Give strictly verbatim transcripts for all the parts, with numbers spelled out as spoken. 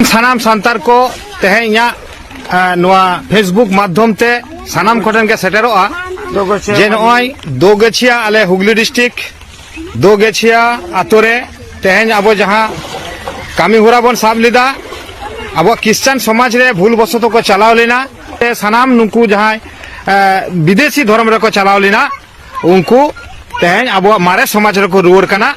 ᱥᱟᱱᱟᱢ ᱥᱟᱱᱛᱟᱲ ᱠᱚ ᱛᱮᱦᱮᱧ ᱤᱧᱟᱹᱜ, ᱮ, ᱱᱚᱣᱟ Facebook ᱢᱟᱫᱽᱫᱷᱚᱢ ᱛᱮ ᱥᱟᱱᱟᱢ ᱠᱚᱴᱷᱮᱱ ᱜᱮ ᱥᱮᱴᱮᱨᱚᱜᱼᱟ ᱡᱮ ᱱᱚᱜᱼᱚᱭ ᱫᱳᱜᱟᱹᱪᱷᱤᱭᱟ ᱟᱞᱮ ᱦᱩᱜᱽᱞᱤ ᱰᱤᱥᱴᱨᱤᱠᱴ ᱫᱳᱜᱟᱹᱪᱷᱤᱭᱟ ᱟᱛᱳ ᱨᱮ ᱛᱮᱦᱮᱧ ᱟᱵᱚ ᱡᱟᱦᱟᱸ ᱠᱟᱹᱢᱤ ᱦᱚᱨᱟ ᱵᱚᱱ ᱥᱟᱵ ᱞᱮᱫᱟ, ᱟᱵᱚᱣᱟᱜ ᱠᱷᱨᱤᱥᱪᱟᱱ ᱥᱚᱢᱟᱡᱽ ᱨᱮ ᱵᱷᱩᱞ ᱵᱚᱥᱚᱛᱚ ᱠᱚ ᱪᱟᱞᱟᱣ ᱞᱮᱱᱟ᱾ ᱛᱮ ᱥᱟᱱᱟᱢ ᱱᱩᱠᱩ ᱡᱟᱦᱟᱸᱭ, ᱮ, ᱵᱤᱫᱮᱥᱤ ᱫᱷᱚᱨᱚᱢ ᱨᱮᱠᱚ ᱪᱟᱞᱟᱣ ᱞᱮᱱᱟ, ᱩᱱᱠᱩ ᱛᱮᱦᱮᱧ ᱟᱵᱚᱣᱟᱜ ᱢᱟᱨᱮ ᱥᱚᱢᱟᱡᱽ ᱨᱮᱠᱚ ᱨᱩᱣᱟᱹᱲ ᱠᱟᱱᱟ᱾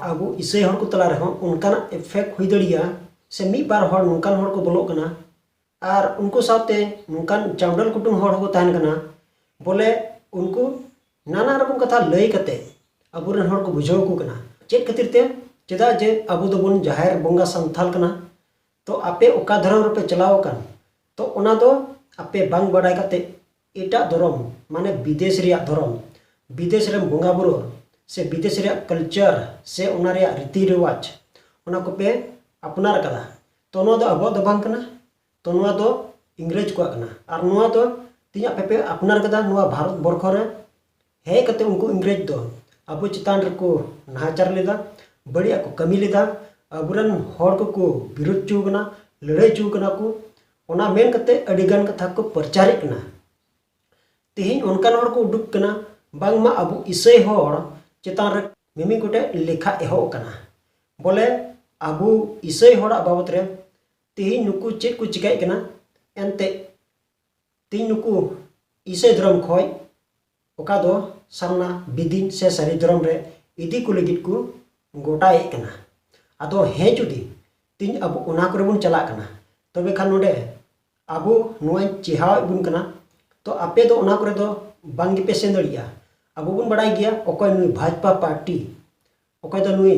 ᱟᱵᱚ ᱤᱥᱟᱹᱭ ᱦᱚᱲ ᱠᱚ ᱛᱟᱞᱟ ᱨᱮᱦᱚᱸ ᱚᱱᱠᱟᱱᱟᱜ ᱮᱯᱷᱮᱠᱴ ᱦᱩᱭ ᱫᱟᱲᱮᱭᱟᱜᱼᱟ, ᱥᱮ ᱢᱤᱫ ᱵᱟᱨ ᱦᱚᱲ ᱱᱚᱝᱠᱟᱱ ᱦᱚᱲ ᱠᱚ ᱵᱚᱞᱚᱜ ᱠᱟᱱᱟ ᱟᱨ ᱩᱱᱠᱩ ᱥᱟᱶᱛᱮ ᱱᱚᱝᱠᱟᱱ ᱪᱟᱢᱰᱟᱹᱞ ᱠᱩᱴᱩᱝ ᱦᱚᱲ ᱦᱚᱸᱠᱚ ᱛᱟᱦᱮᱱ ᱠᱟᱱᱟ᱾ ᱵᱚᱞᱮ ᱩᱱᱠᱩ ᱱᱟᱱᱟ ᱨᱚᱠᱚᱢ ᱠᱟᱛᱷᱟ ᱞᱟᱹᱭ ᱠᱟᱛᱮ ᱟᱵᱚᱨᱮᱱ ᱦᱚᱲ ᱠᱚ ᱵᱩᱡᱷᱟᱹᱣ ᱟᱠᱚ ᱠᱟᱱᱟ᱾ ᱪᱮᱫ ᱠᱷᱟᱹᱛᱤᱨ ᱛᱮ? ᱪᱮᱫᱟᱜ ᱡᱮ ᱟᱵᱚ ᱫᱚᱵᱚᱱ ᱡᱟᱦᱮᱨ ᱵᱚᱸᱜᱟ ᱥᱟᱱᱛᱷᱟᱞ ᱠᱟᱱᱟ᱾ ᱛᱚ ᱟᱯᱮ ᱚᱠᱟ ᱫᱷᱚᱨᱚᱢ ᱨᱮᱯᱮ ᱪᱟᱞᱟᱣ ᱟᱠᱟᱱ, ᱛᱚ ᱚᱱᱟ ᱫᱚ ᱟᱯᱮ ᱵᱟᱝ ᱵᱟᱰᱟᱭ ᱠᱟᱛᱮ ᱮᱴᱟᱜ ᱫᱷᱚᱨᱚᱢ, ᱢᱟᱱᱮ ᱵᱤᱫᱮᱥ ᱨᱮᱭᱟᱜ ᱫᱷᱚᱨᱚᱢ, ᱵᱤᱫᱮᱥ ᱨᱮᱱ ᱵᱚᱸᱜᱟ ᱵᱩᱨᱩ ᱥᱮ ᱵᱤᱫᱮᱥ ᱨᱮᱭᱟᱜ ᱠᱟᱞᱪᱟᱨ ᱥᱮ ᱚᱱᱟ ᱨᱮᱭᱟᱜ ᱨᱤᱛᱤ ᱨᱮᱣᱟᱡᱽ, ᱚᱱᱟ ᱠᱚᱯᱮ ᱟᱯᱱᱟᱨ ᱠᱟᱫᱟ᱾ ᱛᱚ ᱱᱚᱣᱟ ᱫᱚ ᱟᱵᱚᱣᱟᱜ ᱫᱚ ᱵᱟᱝ ᱠᱟᱱᱟ, ᱛᱚ ᱱᱚᱣᱟ ᱫᱚ ᱤᱝᱨᱮᱡᱽ ᱠᱚᱣᱟᱜ ᱠᱟᱱᱟ᱾ ᱟᱨ ᱱᱚᱣᱟ ᱫᱚ ᱛᱮᱦᱮᱧ ᱟᱯᱮ ᱯᱮ ᱟᱯᱱᱟᱨ ᱠᱟᱫᱟ ᱱᱚᱣᱟ ᱵᱷᱟᱨᱚᱛ ᱵᱚᱨᱠᱷᱚ ᱨᱮ᱾ ᱦᱮᱡ ᱠᱟᱛᱮ ᱩᱱᱠᱩ ᱤᱝᱨᱮᱡᱽ ᱫᱚ ᱟᱵᱚ ᱪᱮᱛᱟᱱ ᱨᱮᱠᱚ ᱱᱟᱦᱟᱪᱟᱨ ᱞᱮᱫᱟ, ᱵᱟᱹᱲᱤᱡ ᱟᱜ ᱠᱚ ᱠᱟᱹᱢᱤ ᱞᱮᱫᱟ, ᱟᱵᱚᱨᱮᱱ ᱦᱚᱲ ᱠᱚᱠᱚ ᱵᱤᱨᱳᱫ ᱦᱚᱪᱚ ᱠᱟᱱᱟ, ᱞᱟᱹᱲᱦᱟᱹᱭ ᱦᱚᱪᱚ ᱠᱟᱱᱟ ᱠᱚ᱾ ᱚᱱᱟ ᱢᱮᱱ ᱠᱟᱛᱮ ᱟᱹᱰᱤ ᱜᱟᱱ ᱠᱟᱛᱷᱟ ᱠᱚ ᱯᱨᱚᱪᱟᱨᱮᱫ ᱠᱟᱱᱟ᱾ ᱛᱮᱦᱮᱧ ᱚᱱᱠᱟᱱ ᱦᱚᱲ ᱠᱚ ᱩᱰᱩᱠ ᱠᱟᱱᱟ, ᱵᱟᱝᱢᱟ ᱟᱵᱚ ᱤᱥᱟᱹᱭ ᱦᱚᱲ ᱪᱮᱛᱟᱱ ᱨᱮ ᱢᱤᱢᱤᱫ ᱜᱚᱴᱮᱡ ᱞᱮᱠᱷᱟ ᱮᱦᱚᱵ ᱟᱠᱟᱱᱟ᱾ ᱵᱚᱞᱮ ᱟᱵᱚ ᱤᱥᱟᱹᱭ ᱦᱚᱲᱟᱜ ᱵᱟᱵᱚᱛ ᱨᱮ ᱛᱮᱦᱮᱧ ᱱᱩᱠᱩ ᱪᱮᱫ ᱠᱚ ᱪᱤᱠᱟᱹᱭᱮᱫ ᱠᱟᱱᱟ᱾ ᱮᱱᱛᱮ ᱛᱮᱦᱮᱧ ᱱᱩᱠᱩ ᱤᱥᱟᱹᱭ ᱫᱷᱚᱨᱚᱢ ᱠᱷᱚᱱ ᱚᱠᱟ ᱫᱚ ᱥᱟᱨᱱᱟ ᱵᱤᱫᱤᱱ ᱥᱮ ᱥᱟᱹᱨᱤ ᱫᱷᱚᱨᱚᱢ ᱨᱮ ᱤᱫᱤ ᱠᱚ ᱞᱟᱹᱜᱤᱫ ᱠᱚ ᱜᱚᱴᱟᱭᱮᱫ ᱠᱟᱱᱟ᱾ ᱟᱫᱚ ᱦᱮᱸ, ᱡᱩᱫᱤ ᱛᱮᱦᱮᱧ ᱟᱵᱚ ᱚᱱᱟ ᱠᱚᱨᱮ ᱵᱚᱱ ᱪᱟᱞᱟᱜ ᱠᱟᱱᱟ, ᱛᱚᱵᱮ ᱠᱷᱟᱱ ᱱᱚᱰᱮ ᱟᱵᱚ ᱱᱚᱣᱟᱧ ᱪᱮᱦᱟᱣᱮᱫ ᱵᱚᱱ ᱠᱟᱱᱟ᱾ ᱛᱚ ᱟᱯᱮ ᱫᱚ ᱚᱱᱟ ᱠᱚᱨᱮ ᱫᱚ ᱵᱟᱝ ᱜᱮᱯᱮ ᱥᱮᱱ ᱫᱟᱲᱮᱭᱟᱜᱼᱟ᱾ ᱟᱵᱚ ᱵᱚᱱ ᱵᱟᱲᱟᱭ ᱜᱮᱭᱟ ᱚᱠᱚᱭ ᱱᱩᱭ ᱵᱷᱟᱡᱽᱯᱟ ᱯᱟᱨᱴᱤ, ᱚᱠᱚᱭ ᱫᱚ ᱱᱩᱭ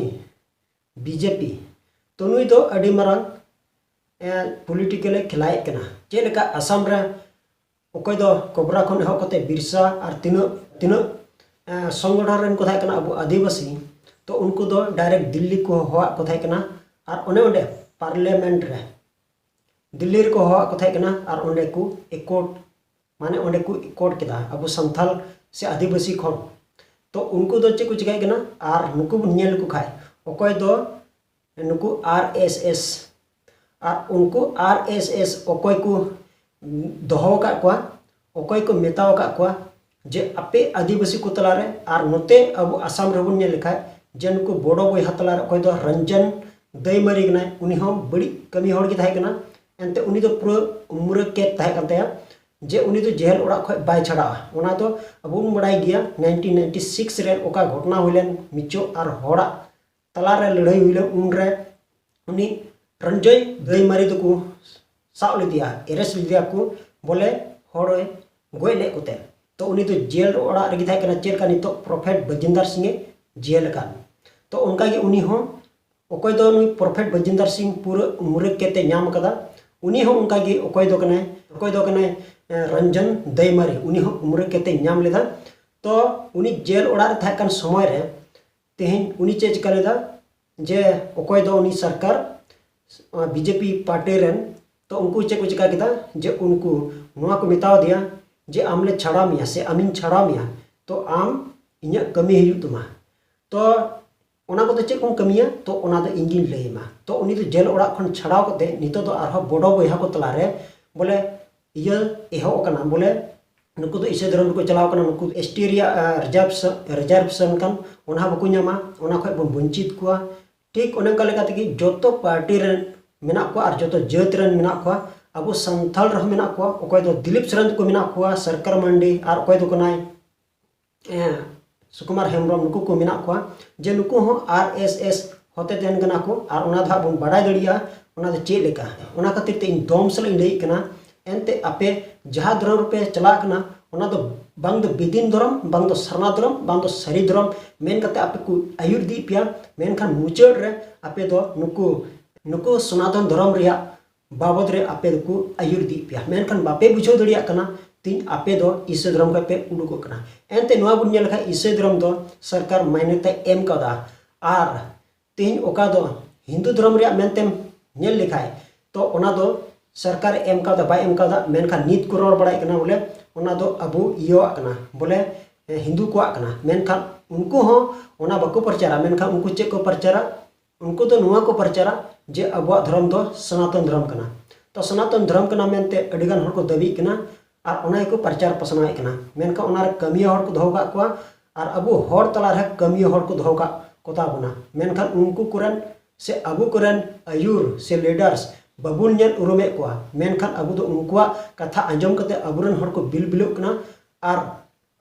ᱵᱤᱡᱮᱯᱤ᱾ ᱛᱚ ᱱᱩᱭ ᱫᱚ ᱟᱹᱰᱤ ᱢᱟᱨᱟᱝ, ᱮ, ᱯᱚᱞᱤᱴᱤᱠᱮᱞᱮ ᱠᱷᱮᱞᱟᱭᱮᱫ ᱠᱟᱱᱟ᱾ ᱪᱮᱫ ᱞᱮᱠᱟ ᱟᱥᱟᱢ ᱨᱮ ᱚᱠᱚᱭ ᱫᱚ ᱠᱚᱵᱨᱟ ᱠᱷᱚᱱ ᱮᱦᱚᱵ ᱠᱟᱛᱮ ᱵᱤᱨᱥᱟ ᱟᱨ ᱛᱤᱱᱟᱹᱜ, ᱛᱤᱱᱟᱹᱜ, ᱮ, ᱥᱚᱝᱜᱚᱴᱷᱚᱱ ᱨᱮᱱ ᱠᱚ ᱛᱟᱦᱮᱸ ᱠᱟᱱᱟ ᱟᱵᱚ ᱟᱹᱫᱤᱵᱟᱹᱥᱤ, ᱛᱚ ᱩᱱᱠᱩ ᱫᱚ ᱰᱟᱭᱨᱮᱠᱴ ᱫᱤᱞᱞᱤ ᱠᱚ ᱦᱚᱦᱚᱣᱟᱫ ᱠᱚ ᱛᱟᱦᱮᱸ ᱠᱟᱱᱟ᱾ ᱟᱨ ᱚᱱᱮ ᱚᱸᱰᱮ ᱯᱟᱨᱞᱟᱢᱮᱱᱴ ᱨᱮ ᱫᱤᱞᱞᱤ ᱨᱮᱠᱚ ᱦᱚᱦᱚᱣᱟᱫ ᱠᱚ ᱛᱟᱦᱮᱸ ᱠᱟᱱᱟ ᱟᱨ ᱚᱸᱰᱮ ᱠᱚ ᱮᱠᱳᱴ, ᱢᱟᱱᱮ ᱚᱸᱰᱮ ᱠᱚ ᱮᱠᱳᱴ ᱠᱮᱫᱟ ᱟᱵᱚ ᱥᱟᱱᱛᱟᱞ ᱥᱮ ᱟᱹᱫᱤᱵᱟᱹᱥᱤ ᱠᱷᱚᱱ᱾ ᱛᱚ ᱩᱱᱠᱩ ᱫᱚ ᱪᱮᱫ ᱠᱚ ᱪᱤᱠᱟᱹᱭᱮᱫ ᱠᱟᱱᱟ? ᱟᱨ ᱱᱩᱠᱩ ᱵᱚᱱ ᱧᱮᱞ ᱞᱮᱠᱚ ᱠᱷᱟᱱ ᱚᱠᱚᱭ ᱫᱚ ᱱᱩᱠᱩ ᱟᱨ ᱮᱥ ᱮᱥ, ᱟᱨ ᱩᱱᱠᱩ ᱟᱨ ᱮᱥ ᱮᱥ ᱚᱠᱚᱭ ᱠᱚ ᱫᱚᱦᱚ ᱟᱠᱟᱫ ᱠᱚᱣᱟ, ᱚᱠᱚᱭ ᱠᱚ ᱢᱮᱛᱟᱣ ᱟᱠᱟᱫ ᱠᱚᱣᱟ ᱡᱮ ᱟᱯᱮ ᱟᱹᱫᱤᱵᱟᱹᱥᱤ ᱠᱚ ᱛᱟᱞᱟᱨᱮ, ᱟᱨ ᱱᱚᱛᱮ ᱟᱵᱚ ᱟᱥᱟᱢ ᱨᱮᱵᱚᱱ ᱧᱮᱞ ᱞᱮᱠᱷᱟᱡ ᱡᱮ ᱱᱩᱠᱩ ᱵᱚᱰᱚ ᱵᱚᱭᱦᱟ ᱛᱟᱞᱟᱨᱮ ᱚᱠᱚᱭ ᱫᱚ ᱨᱚᱧᱡᱚᱱ ᱫᱟᱹᱭᱢᱟᱹᱨᱤ ᱠᱟᱱᱟᱭ, ᱩᱱᱤ ᱦᱚᱸ ᱵᱟᱹᱲᱤᱡ ᱠᱟᱹᱢᱤ ᱦᱚᱲ ᱜᱮ ᱛᱟᱦᱮᱸ ᱠᱟᱱᱟ᱾ ᱮᱱᱛᱮ ᱩᱱᱤ ᱫᱚ ᱯᱩᱨᱟᱹ ᱩᱢᱨᱟᱹ ᱠᱮᱫ ᱛᱟᱦᱮᱸ ᱠᱟᱱ ᱛᱟᱭᱟ ᱡᱮ ᱩᱱᱤ ᱫᱚ ᱡᱮᱦᱮᱞ ᱚᱲᱟᱜ ᱠᱷᱚᱱ ᱵᱟᱭ ᱪᱷᱟᱰᱟᱜᱼᱟ᱾ ᱚᱱᱟ ᱫᱚ ᱟᱵᱚ ᱵᱚᱱ ᱵᱟᱲᱟᱭ ᱜᱮᱭᱟ, ᱱᱟᱭᱤᱱᱴᱤᱱ ᱱᱟᱭᱤᱱᱴᱤ ᱥᱤᱠᱥ ᱨᱮ ᱚᱠᱟ ᱜᱷᱚᱴᱚᱱᱟ ᱦᱩᱭ ᱞᱮᱱ ᱢᱤᱪᱚ ᱟᱨ ᱦᱚᱲᱟᱜ ᱛᱟᱞᱟᱨᱮ ᱞᱟᱹᱲᱦᱟᱹᱭ ᱦᱩᱭ ᱞᱮᱱ, ᱩᱱᱨᱮ ᱩᱱᱤ ᱨᱚᱧᱡᱚᱭ ᱫᱟᱹᱭᱢᱟᱹᱨᱤ ᱫᱚᱠᱚ ᱥᱟᱵ ᱞᱮᱫᱮᱭᱟ, ᱮᱨᱮᱥᱴ ᱞᱮᱫᱮᱭᱟ ᱠᱚ, ᱵᱚᱞᱮ ᱦᱚᱲᱮ ᱜᱚᱡ ᱞᱮᱫ ᱠᱚᱛᱮ᱾ ᱛᱚ ᱩᱱᱤ ᱫᱚ ᱡᱮᱞ ᱚᱲᱟᱜ ᱨᱮᱜᱮ ᱛᱟᱦᱮᱸ ᱠᱟᱱᱟ, ᱪᱮᱫ ᱞᱮᱠᱟ ᱱᱤᱛᱚᱜ ᱯᱨᱚᱯᱷᱮᱴ ᱵᱟᱡᱤᱱᱫᱟᱨ ᱥᱤᱝ ᱮ ᱡᱮᱞ ᱟᱠᱟᱱ᱾ ᱛᱚ ᱚᱱᱠᱟᱜᱮ ᱩᱱᱤ ᱦᱚᱸ, ᱚᱠᱚᱭ ᱫᱚ ᱱᱩᱭ ᱯᱨᱚᱯᱷᱮᱴ ᱵᱟᱡᱤᱱᱫᱟᱨ ᱥᱤᱝ ᱯᱩᱨᱟᱹ ᱢᱩᱨᱟᱹ ᱠᱟᱛᱮ ᱧᱟᱢ ᱟᱠᱟᱫᱟ, ᱩᱱᱤ ᱦᱚᱸ ᱚᱱᱠᱟᱜᱮ ᱚᱠᱚᱭ ᱫᱚ ᱠᱟᱱᱟᱭ, ᱚᱠᱚᱭ ᱫᱚ ᱠᱟᱱᱟᱭ ᱮ, ᱨᱚᱧᱡᱚᱱ ᱫᱟᱹᱭᱢᱟᱹᱨᱤ, ᱩᱱᱤ ᱦᱚᱸ ᱩᱢᱨᱟᱹ ᱠᱟᱛᱮ ᱧᱟᱢ ᱞᱮᱫᱟ᱾ ᱛᱚ ᱩᱱᱤ ᱡᱮᱞ ᱚᱲᱟᱜ ᱨᱮ ᱛᱟᱦᱮᱸ ᱠᱟᱱ ᱥᱚᱢᱚᱭ ᱨᱮ ᱛᱮᱦᱮᱧ ᱩᱱᱤ ᱪᱮᱫ ᱪᱤᱠᱟ ᱞᱮᱫᱟ, ᱡᱮ ᱚᱠᱚᱭ ᱫᱚ ᱩᱱᱤ ᱥᱚᱨᱠᱟᱨ, ᱵᱤᱡᱮᱯᱤ ᱯᱟᱨᱴᱤ ᱨᱮᱱ, ᱛᱚ ᱩᱱᱠᱩ ᱪᱮᱫ ᱠᱚ ᱪᱤᱠᱟ ᱠᱮᱫᱟ, ᱡᱮ ᱩᱱᱠᱩ ᱱᱚᱣᱟ ᱠᱚ ᱢᱮᱛᱟᱣ ᱫᱮᱭᱟ ᱡᱮ ᱟᱢ ᱞᱮ ᱪᱷᱟᱲᱟᱣ ᱢᱮᱭᱟ ᱥᱮ ᱟᱢᱤᱧ ᱪᱷᱟᱲᱟᱣ ᱢᱮᱭᱟ, ᱛᱚ ᱟᱢ ᱤᱧᱟᱹᱜ ᱠᱟᱹᱢᱤ ᱦᱩᱭᱩᱜ ᱛᱟᱢᱟ᱾ ᱛᱚ ᱚᱱᱟ ᱠᱚᱫᱚ ᱪᱮᱫ ᱠᱚᱢ ᱠᱟᱹᱢᱤᱭᱟ, ᱛᱚ ᱚᱱᱟ ᱫᱚ ᱤᱧ ᱜᱤᱧ ᱞᱟᱹᱭ ᱟᱢᱟ᱾ ᱛᱚ ᱩᱱᱤ ᱫᱚ ᱡᱮᱞ ᱚᱲᱟᱜ ᱠᱷᱚᱱ ᱪᱷᱟᱲᱟᱣ ᱠᱟᱛᱮ ᱱᱤᱛᱚᱜ ᱫᱚ ᱟᱨᱦᱚᱸ ᱵᱚᱰᱚ ᱵᱚᱭᱦᱟ ᱠᱚ ᱛᱟᱞᱟᱨᱮ ᱵᱚᱞᱮ ᱤᱭᱟᱹ ᱮᱦᱚᱵ ᱟᱠᱟᱱᱟ, ᱵᱚᱞᱮ ᱱᱩᱠᱩ ᱫᱚ ᱤᱥᱟᱹᱭ ᱫᱷᱚᱨᱚᱢ ᱨᱮᱠᱚ ᱪᱟᱞᱟᱣ ᱠᱟᱱᱟ, ᱱᱩᱠᱩ ᱮᱥ ᱴᱤ ᱨᱮᱭᱟᱜ ᱨᱤᱡᱟᱨᱵᱷᱮᱥᱚᱱ ᱠᱟᱱ, ᱚᱱᱟ ᱦᱚᱸ ᱵᱟᱠᱚ ᱧᱟᱢᱟ, ᱚᱱᱟ ᱠᱷᱚᱱ ᱵᱚᱱ ᱵᱚᱧᱪᱤᱛ ᱠᱚᱣᱟ᱾ ᱴᱷᱤᱠ ᱚᱱᱮ ᱚᱱᱠᱟ ᱞᱮᱠᱟ ᱛᱮᱜᱮ ᱡᱚᱛᱚ ᱯᱟᱨᱴᱤ ᱨᱮᱱ ᱢᱮᱱᱟᱜ ᱠᱚᱣᱟ ᱟᱨ ᱡᱚᱛᱚ ᱡᱟᱹᱛ ᱨᱮᱱ ᱢᱮᱱᱟᱜ ᱠᱚᱣᱟ, ᱟᱵᱚ ᱥᱟᱱᱛᱟᱲ ᱨᱮᱦᱚᱸ ᱢᱮᱱᱟᱜ ᱠᱚᱣᱟ, ᱚᱠᱚᱭ ᱫᱚ ᱫᱤᱞᱤᱯ ᱥᱚᱨᱮᱱ ᱛᱟᱠᱚ ᱢᱮᱱᱟᱜ ᱠᱚᱣᱟ, ᱥᱚᱨᱠᱟᱨ ᱢᱟᱱᱰᱤ, ᱟᱨ ᱚᱠᱚᱭ ᱫᱚ ᱠᱟᱱᱟᱭ ᱮᱸ, ᱥᱩᱠᱩᱢᱟᱨ ᱦᱮᱢᱵᱨᱚᱢ, ᱱᱩᱠᱩ ᱠᱚ ᱢᱮᱱᱟᱜ ᱠᱚᱣᱟ, ᱡᱮ ᱱᱩᱠᱩ ᱦᱚᱸ ᱟᱨ ᱮᱥ ᱮᱥ ᱦᱚᱛᱮ ᱛᱮᱱ ᱠᱟᱱᱟ ᱠᱚ, ᱟᱨ ᱚᱱᱟ ᱫᱚ ᱦᱟᱸᱜ ᱵᱚᱱ ᱵᱟᱰᱟᱭ ᱫᱟᱲᱮᱭᱟᱜᱼᱟ ᱚᱱᱟ ᱫᱚ ᱪᱮᱫ ᱞᱮᱠᱟ᱾ ᱚᱱᱟ ᱠᱷᱟᱹᱛᱤᱨ ᱛᱮ ᱤᱧ ᱫᱚᱢ ᱥᱟᱞᱟᱜ ᱤᱧ ᱞᱟᱹᱭᱮᱫ ᱠᱟᱱᱟ, ᱮᱱᱛᱮ ᱟᱯᱮ ᱡᱟᱦᱟᱸ ᱫᱷᱚᱨᱚᱢ ᱨᱮᱯᱮ ᱪᱟᱞᱟᱜ ᱠᱟᱱᱟ, ᱚᱱᱟ ᱫᱚ ᱵᱟᱝ ᱫᱚ ᱵᱮᱫᱤᱱ ᱫᱷᱚᱨᱚᱢ, ᱵᱟᱝ ᱫᱚ ᱥᱟᱨᱱᱟ ᱫᱷᱚᱨᱚᱢ, ᱵᱟᱝ ᱫᱚ ᱥᱟᱹᱨᱤ ᱫᱷᱚᱨᱚᱢ ᱢᱮᱱ ᱠᱟᱛᱮ ᱟᱯᱮ ᱠᱚ ᱟᱹᱭᱩᱨ ᱤᱫᱤᱭᱮᱫ ᱯᱮᱭᱟ, ᱢᱮᱱᱠᱷᱟᱱ ᱢᱩᱪᱟᱹᱫ ᱨᱮ ᱟᱯᱮ ᱫᱚ ᱱᱩᱠᱩ, ᱱᱩᱠᱩ ᱥᱚᱱᱟᱛᱚᱱ ᱫᱷᱚᱨᱚᱢ ᱨᱮᱭᱟᱜ ᱵᱟᱵᱚᱫ ᱨᱮ ᱟᱯᱮ ᱫᱚᱠᱚ ᱟᱹᱭᱩᱨ ᱤᱫᱤᱭᱮᱫ ᱯᱮᱭᱟ, ᱢᱮᱱᱠᱷᱟᱱ ᱵᱟᱯᱮ ᱵᱩᱡᱷᱟᱹᱣ ᱫᱟᱲᱮᱭᱟᱜ ᱠᱟᱱᱟ, ᱛᱮᱦᱮᱧ ᱟᱯᱮ ᱫᱚ ᱤᱥᱟᱹᱭ ᱫᱷᱚᱨᱚᱢ ᱠᱷᱚᱱ ᱯᱮ ᱩᱰᱩᱠᱚᱜ ᱠᱟᱱᱟ᱾ ᱮᱱᱛᱮ ᱱᱚᱣᱟ ᱵᱚᱱ ᱧᱮᱞ ᱞᱮᱠᱷᱟᱱ ᱤᱥᱟᱹᱭ ᱫᱷᱚᱨᱚᱢ ᱫᱚ ᱥᱚᱨᱠᱟᱨ ᱢᱟᱱᱭᱚᱛᱟᱭ ᱮᱢ ᱠᱟᱣᱫᱟ, ᱟᱨ ᱛᱮᱦᱮᱧ ᱚᱠᱟ ᱫᱚ ᱦᱤᱱᱫᱩ ᱫᱷᱚᱨᱚᱢ ᱨᱮᱭᱟᱜ ᱢᱮᱱᱛᱮᱢ ᱧᱮᱞ ᱞᱮᱠᱷᱟᱱ, ᱛᱚ ᱚᱱᱟ ᱫᱚ ᱥᱚᱨᱠᱟᱨᱮ ᱮᱢ ᱠᱟᱣᱫᱟ ᱵᱟᱭ ᱮᱢ ᱠᱟᱣᱫᱟ, ᱢᱮᱱᱠᱷᱟᱱ ᱱᱤᱛ ᱠᱚ ᱨᱚᱲ ᱵᱟᱲᱟᱭᱮᱫ ᱠᱟᱱᱟ ᱵᱚᱞᱮ ᱚᱱᱟ ᱫᱚ ᱟᱵᱚ ᱤᱭᱟᱹᱣᱟᱜ ᱠᱟᱱᱟ, ᱵᱚᱞᱮ ᱦᱤᱱᱫᱩ ᱠᱚᱣᱟᱜ ᱠᱟᱱᱟ, ᱢᱮᱱᱠᱷᱟᱱ ᱩᱱᱠᱩ ᱦᱚᱸ ᱚᱱᱟ ᱵᱟᱠᱚ ᱯᱨᱚᱪᱟᱨᱟ᱾ ᱢᱮᱱᱠᱷᱟᱱ ᱩᱱᱠᱩ ᱪᱮᱫ ᱠᱚ ᱯᱨᱚᱪᱟᱨᱟ? ᱩᱱᱠᱩ ᱫᱚ ᱱᱚᱣᱟ ᱠᱚ ᱯᱨᱚᱪᱟᱨᱟ ᱡᱮ ᱟᱵᱚᱣᱟᱜ ᱫᱷᱚᱨᱚᱢ ᱫᱚ ᱥᱚᱱᱟᱛᱚᱱ ᱫᱷᱚᱨᱚᱢ ᱠᱟᱱᱟ᱾ ᱛᱚ ᱥᱚᱱᱟᱛᱚᱱ ᱫᱷᱚᱨᱚᱢ ᱠᱟᱱᱟ ᱢᱮᱱᱛᱮ ᱟᱹᱰᱤ ᱜᱟᱱ ᱦᱚᱲ ᱠᱚ ᱫᱟᱹᱵᱤᱜ ᱠᱟᱱᱟ ᱟᱨ ᱚᱱᱟ ᱜᱮᱠᱚ ᱯᱨᱚᱪᱟᱨ ᱯᱟᱥᱱᱟᱣᱮᱫ ᱠᱟᱱᱟ᱾ ᱢᱮᱱᱠᱷᱟᱱ ᱚᱱᱟ ᱨᱮ ᱠᱟᱹᱢᱤᱭᱟᱹ ᱦᱚᱲ ᱠᱚ ᱫᱚᱦᱚ ᱠᱟᱜ ᱠᱚᱣᱟ ᱟᱨ ᱟᱵᱚ ᱦᱚᱲ ᱛᱟᱞᱟ ᱨᱮ ᱠᱟᱹᱢᱤᱭᱟᱹ ᱦᱚᱲ ᱠᱚ ᱫᱚᱦᱚ ᱠᱟᱜ ᱠᱚᱛᱟ ᱵᱚᱱᱟ᱾ ᱢᱮᱱᱠᱷᱟᱱ ᱩᱱᱠᱩ ᱠᱚᱨᱮᱱ ᱥᱮ ᱟᱵᱚ ᱠᱚᱨᱮᱱ ᱟᱹᱭᱩᱨ ᱥᱮ ᱞᱤᱰᱟᱨᱥ ᱵᱟᱵᱚᱱ ᱧᱮᱞ ᱩᱨᱩᱢᱮᱫ ᱠᱚᱣᱟ, ᱢᱮᱱᱠᱷᱟᱱ ᱟᱵᱚ ᱫᱚ ᱩᱱᱠᱩᱣᱟᱜ ᱠᱟᱛᱷᱟ ᱟᱸᱡᱚᱢ ᱠᱟᱛᱮ ᱟᱵᱚᱨᱮᱱ ᱦᱚᱲ ᱠᱚ ᱵᱤᱞᱵᱤᱞᱚᱜ ᱠᱟᱱᱟ ᱟᱨ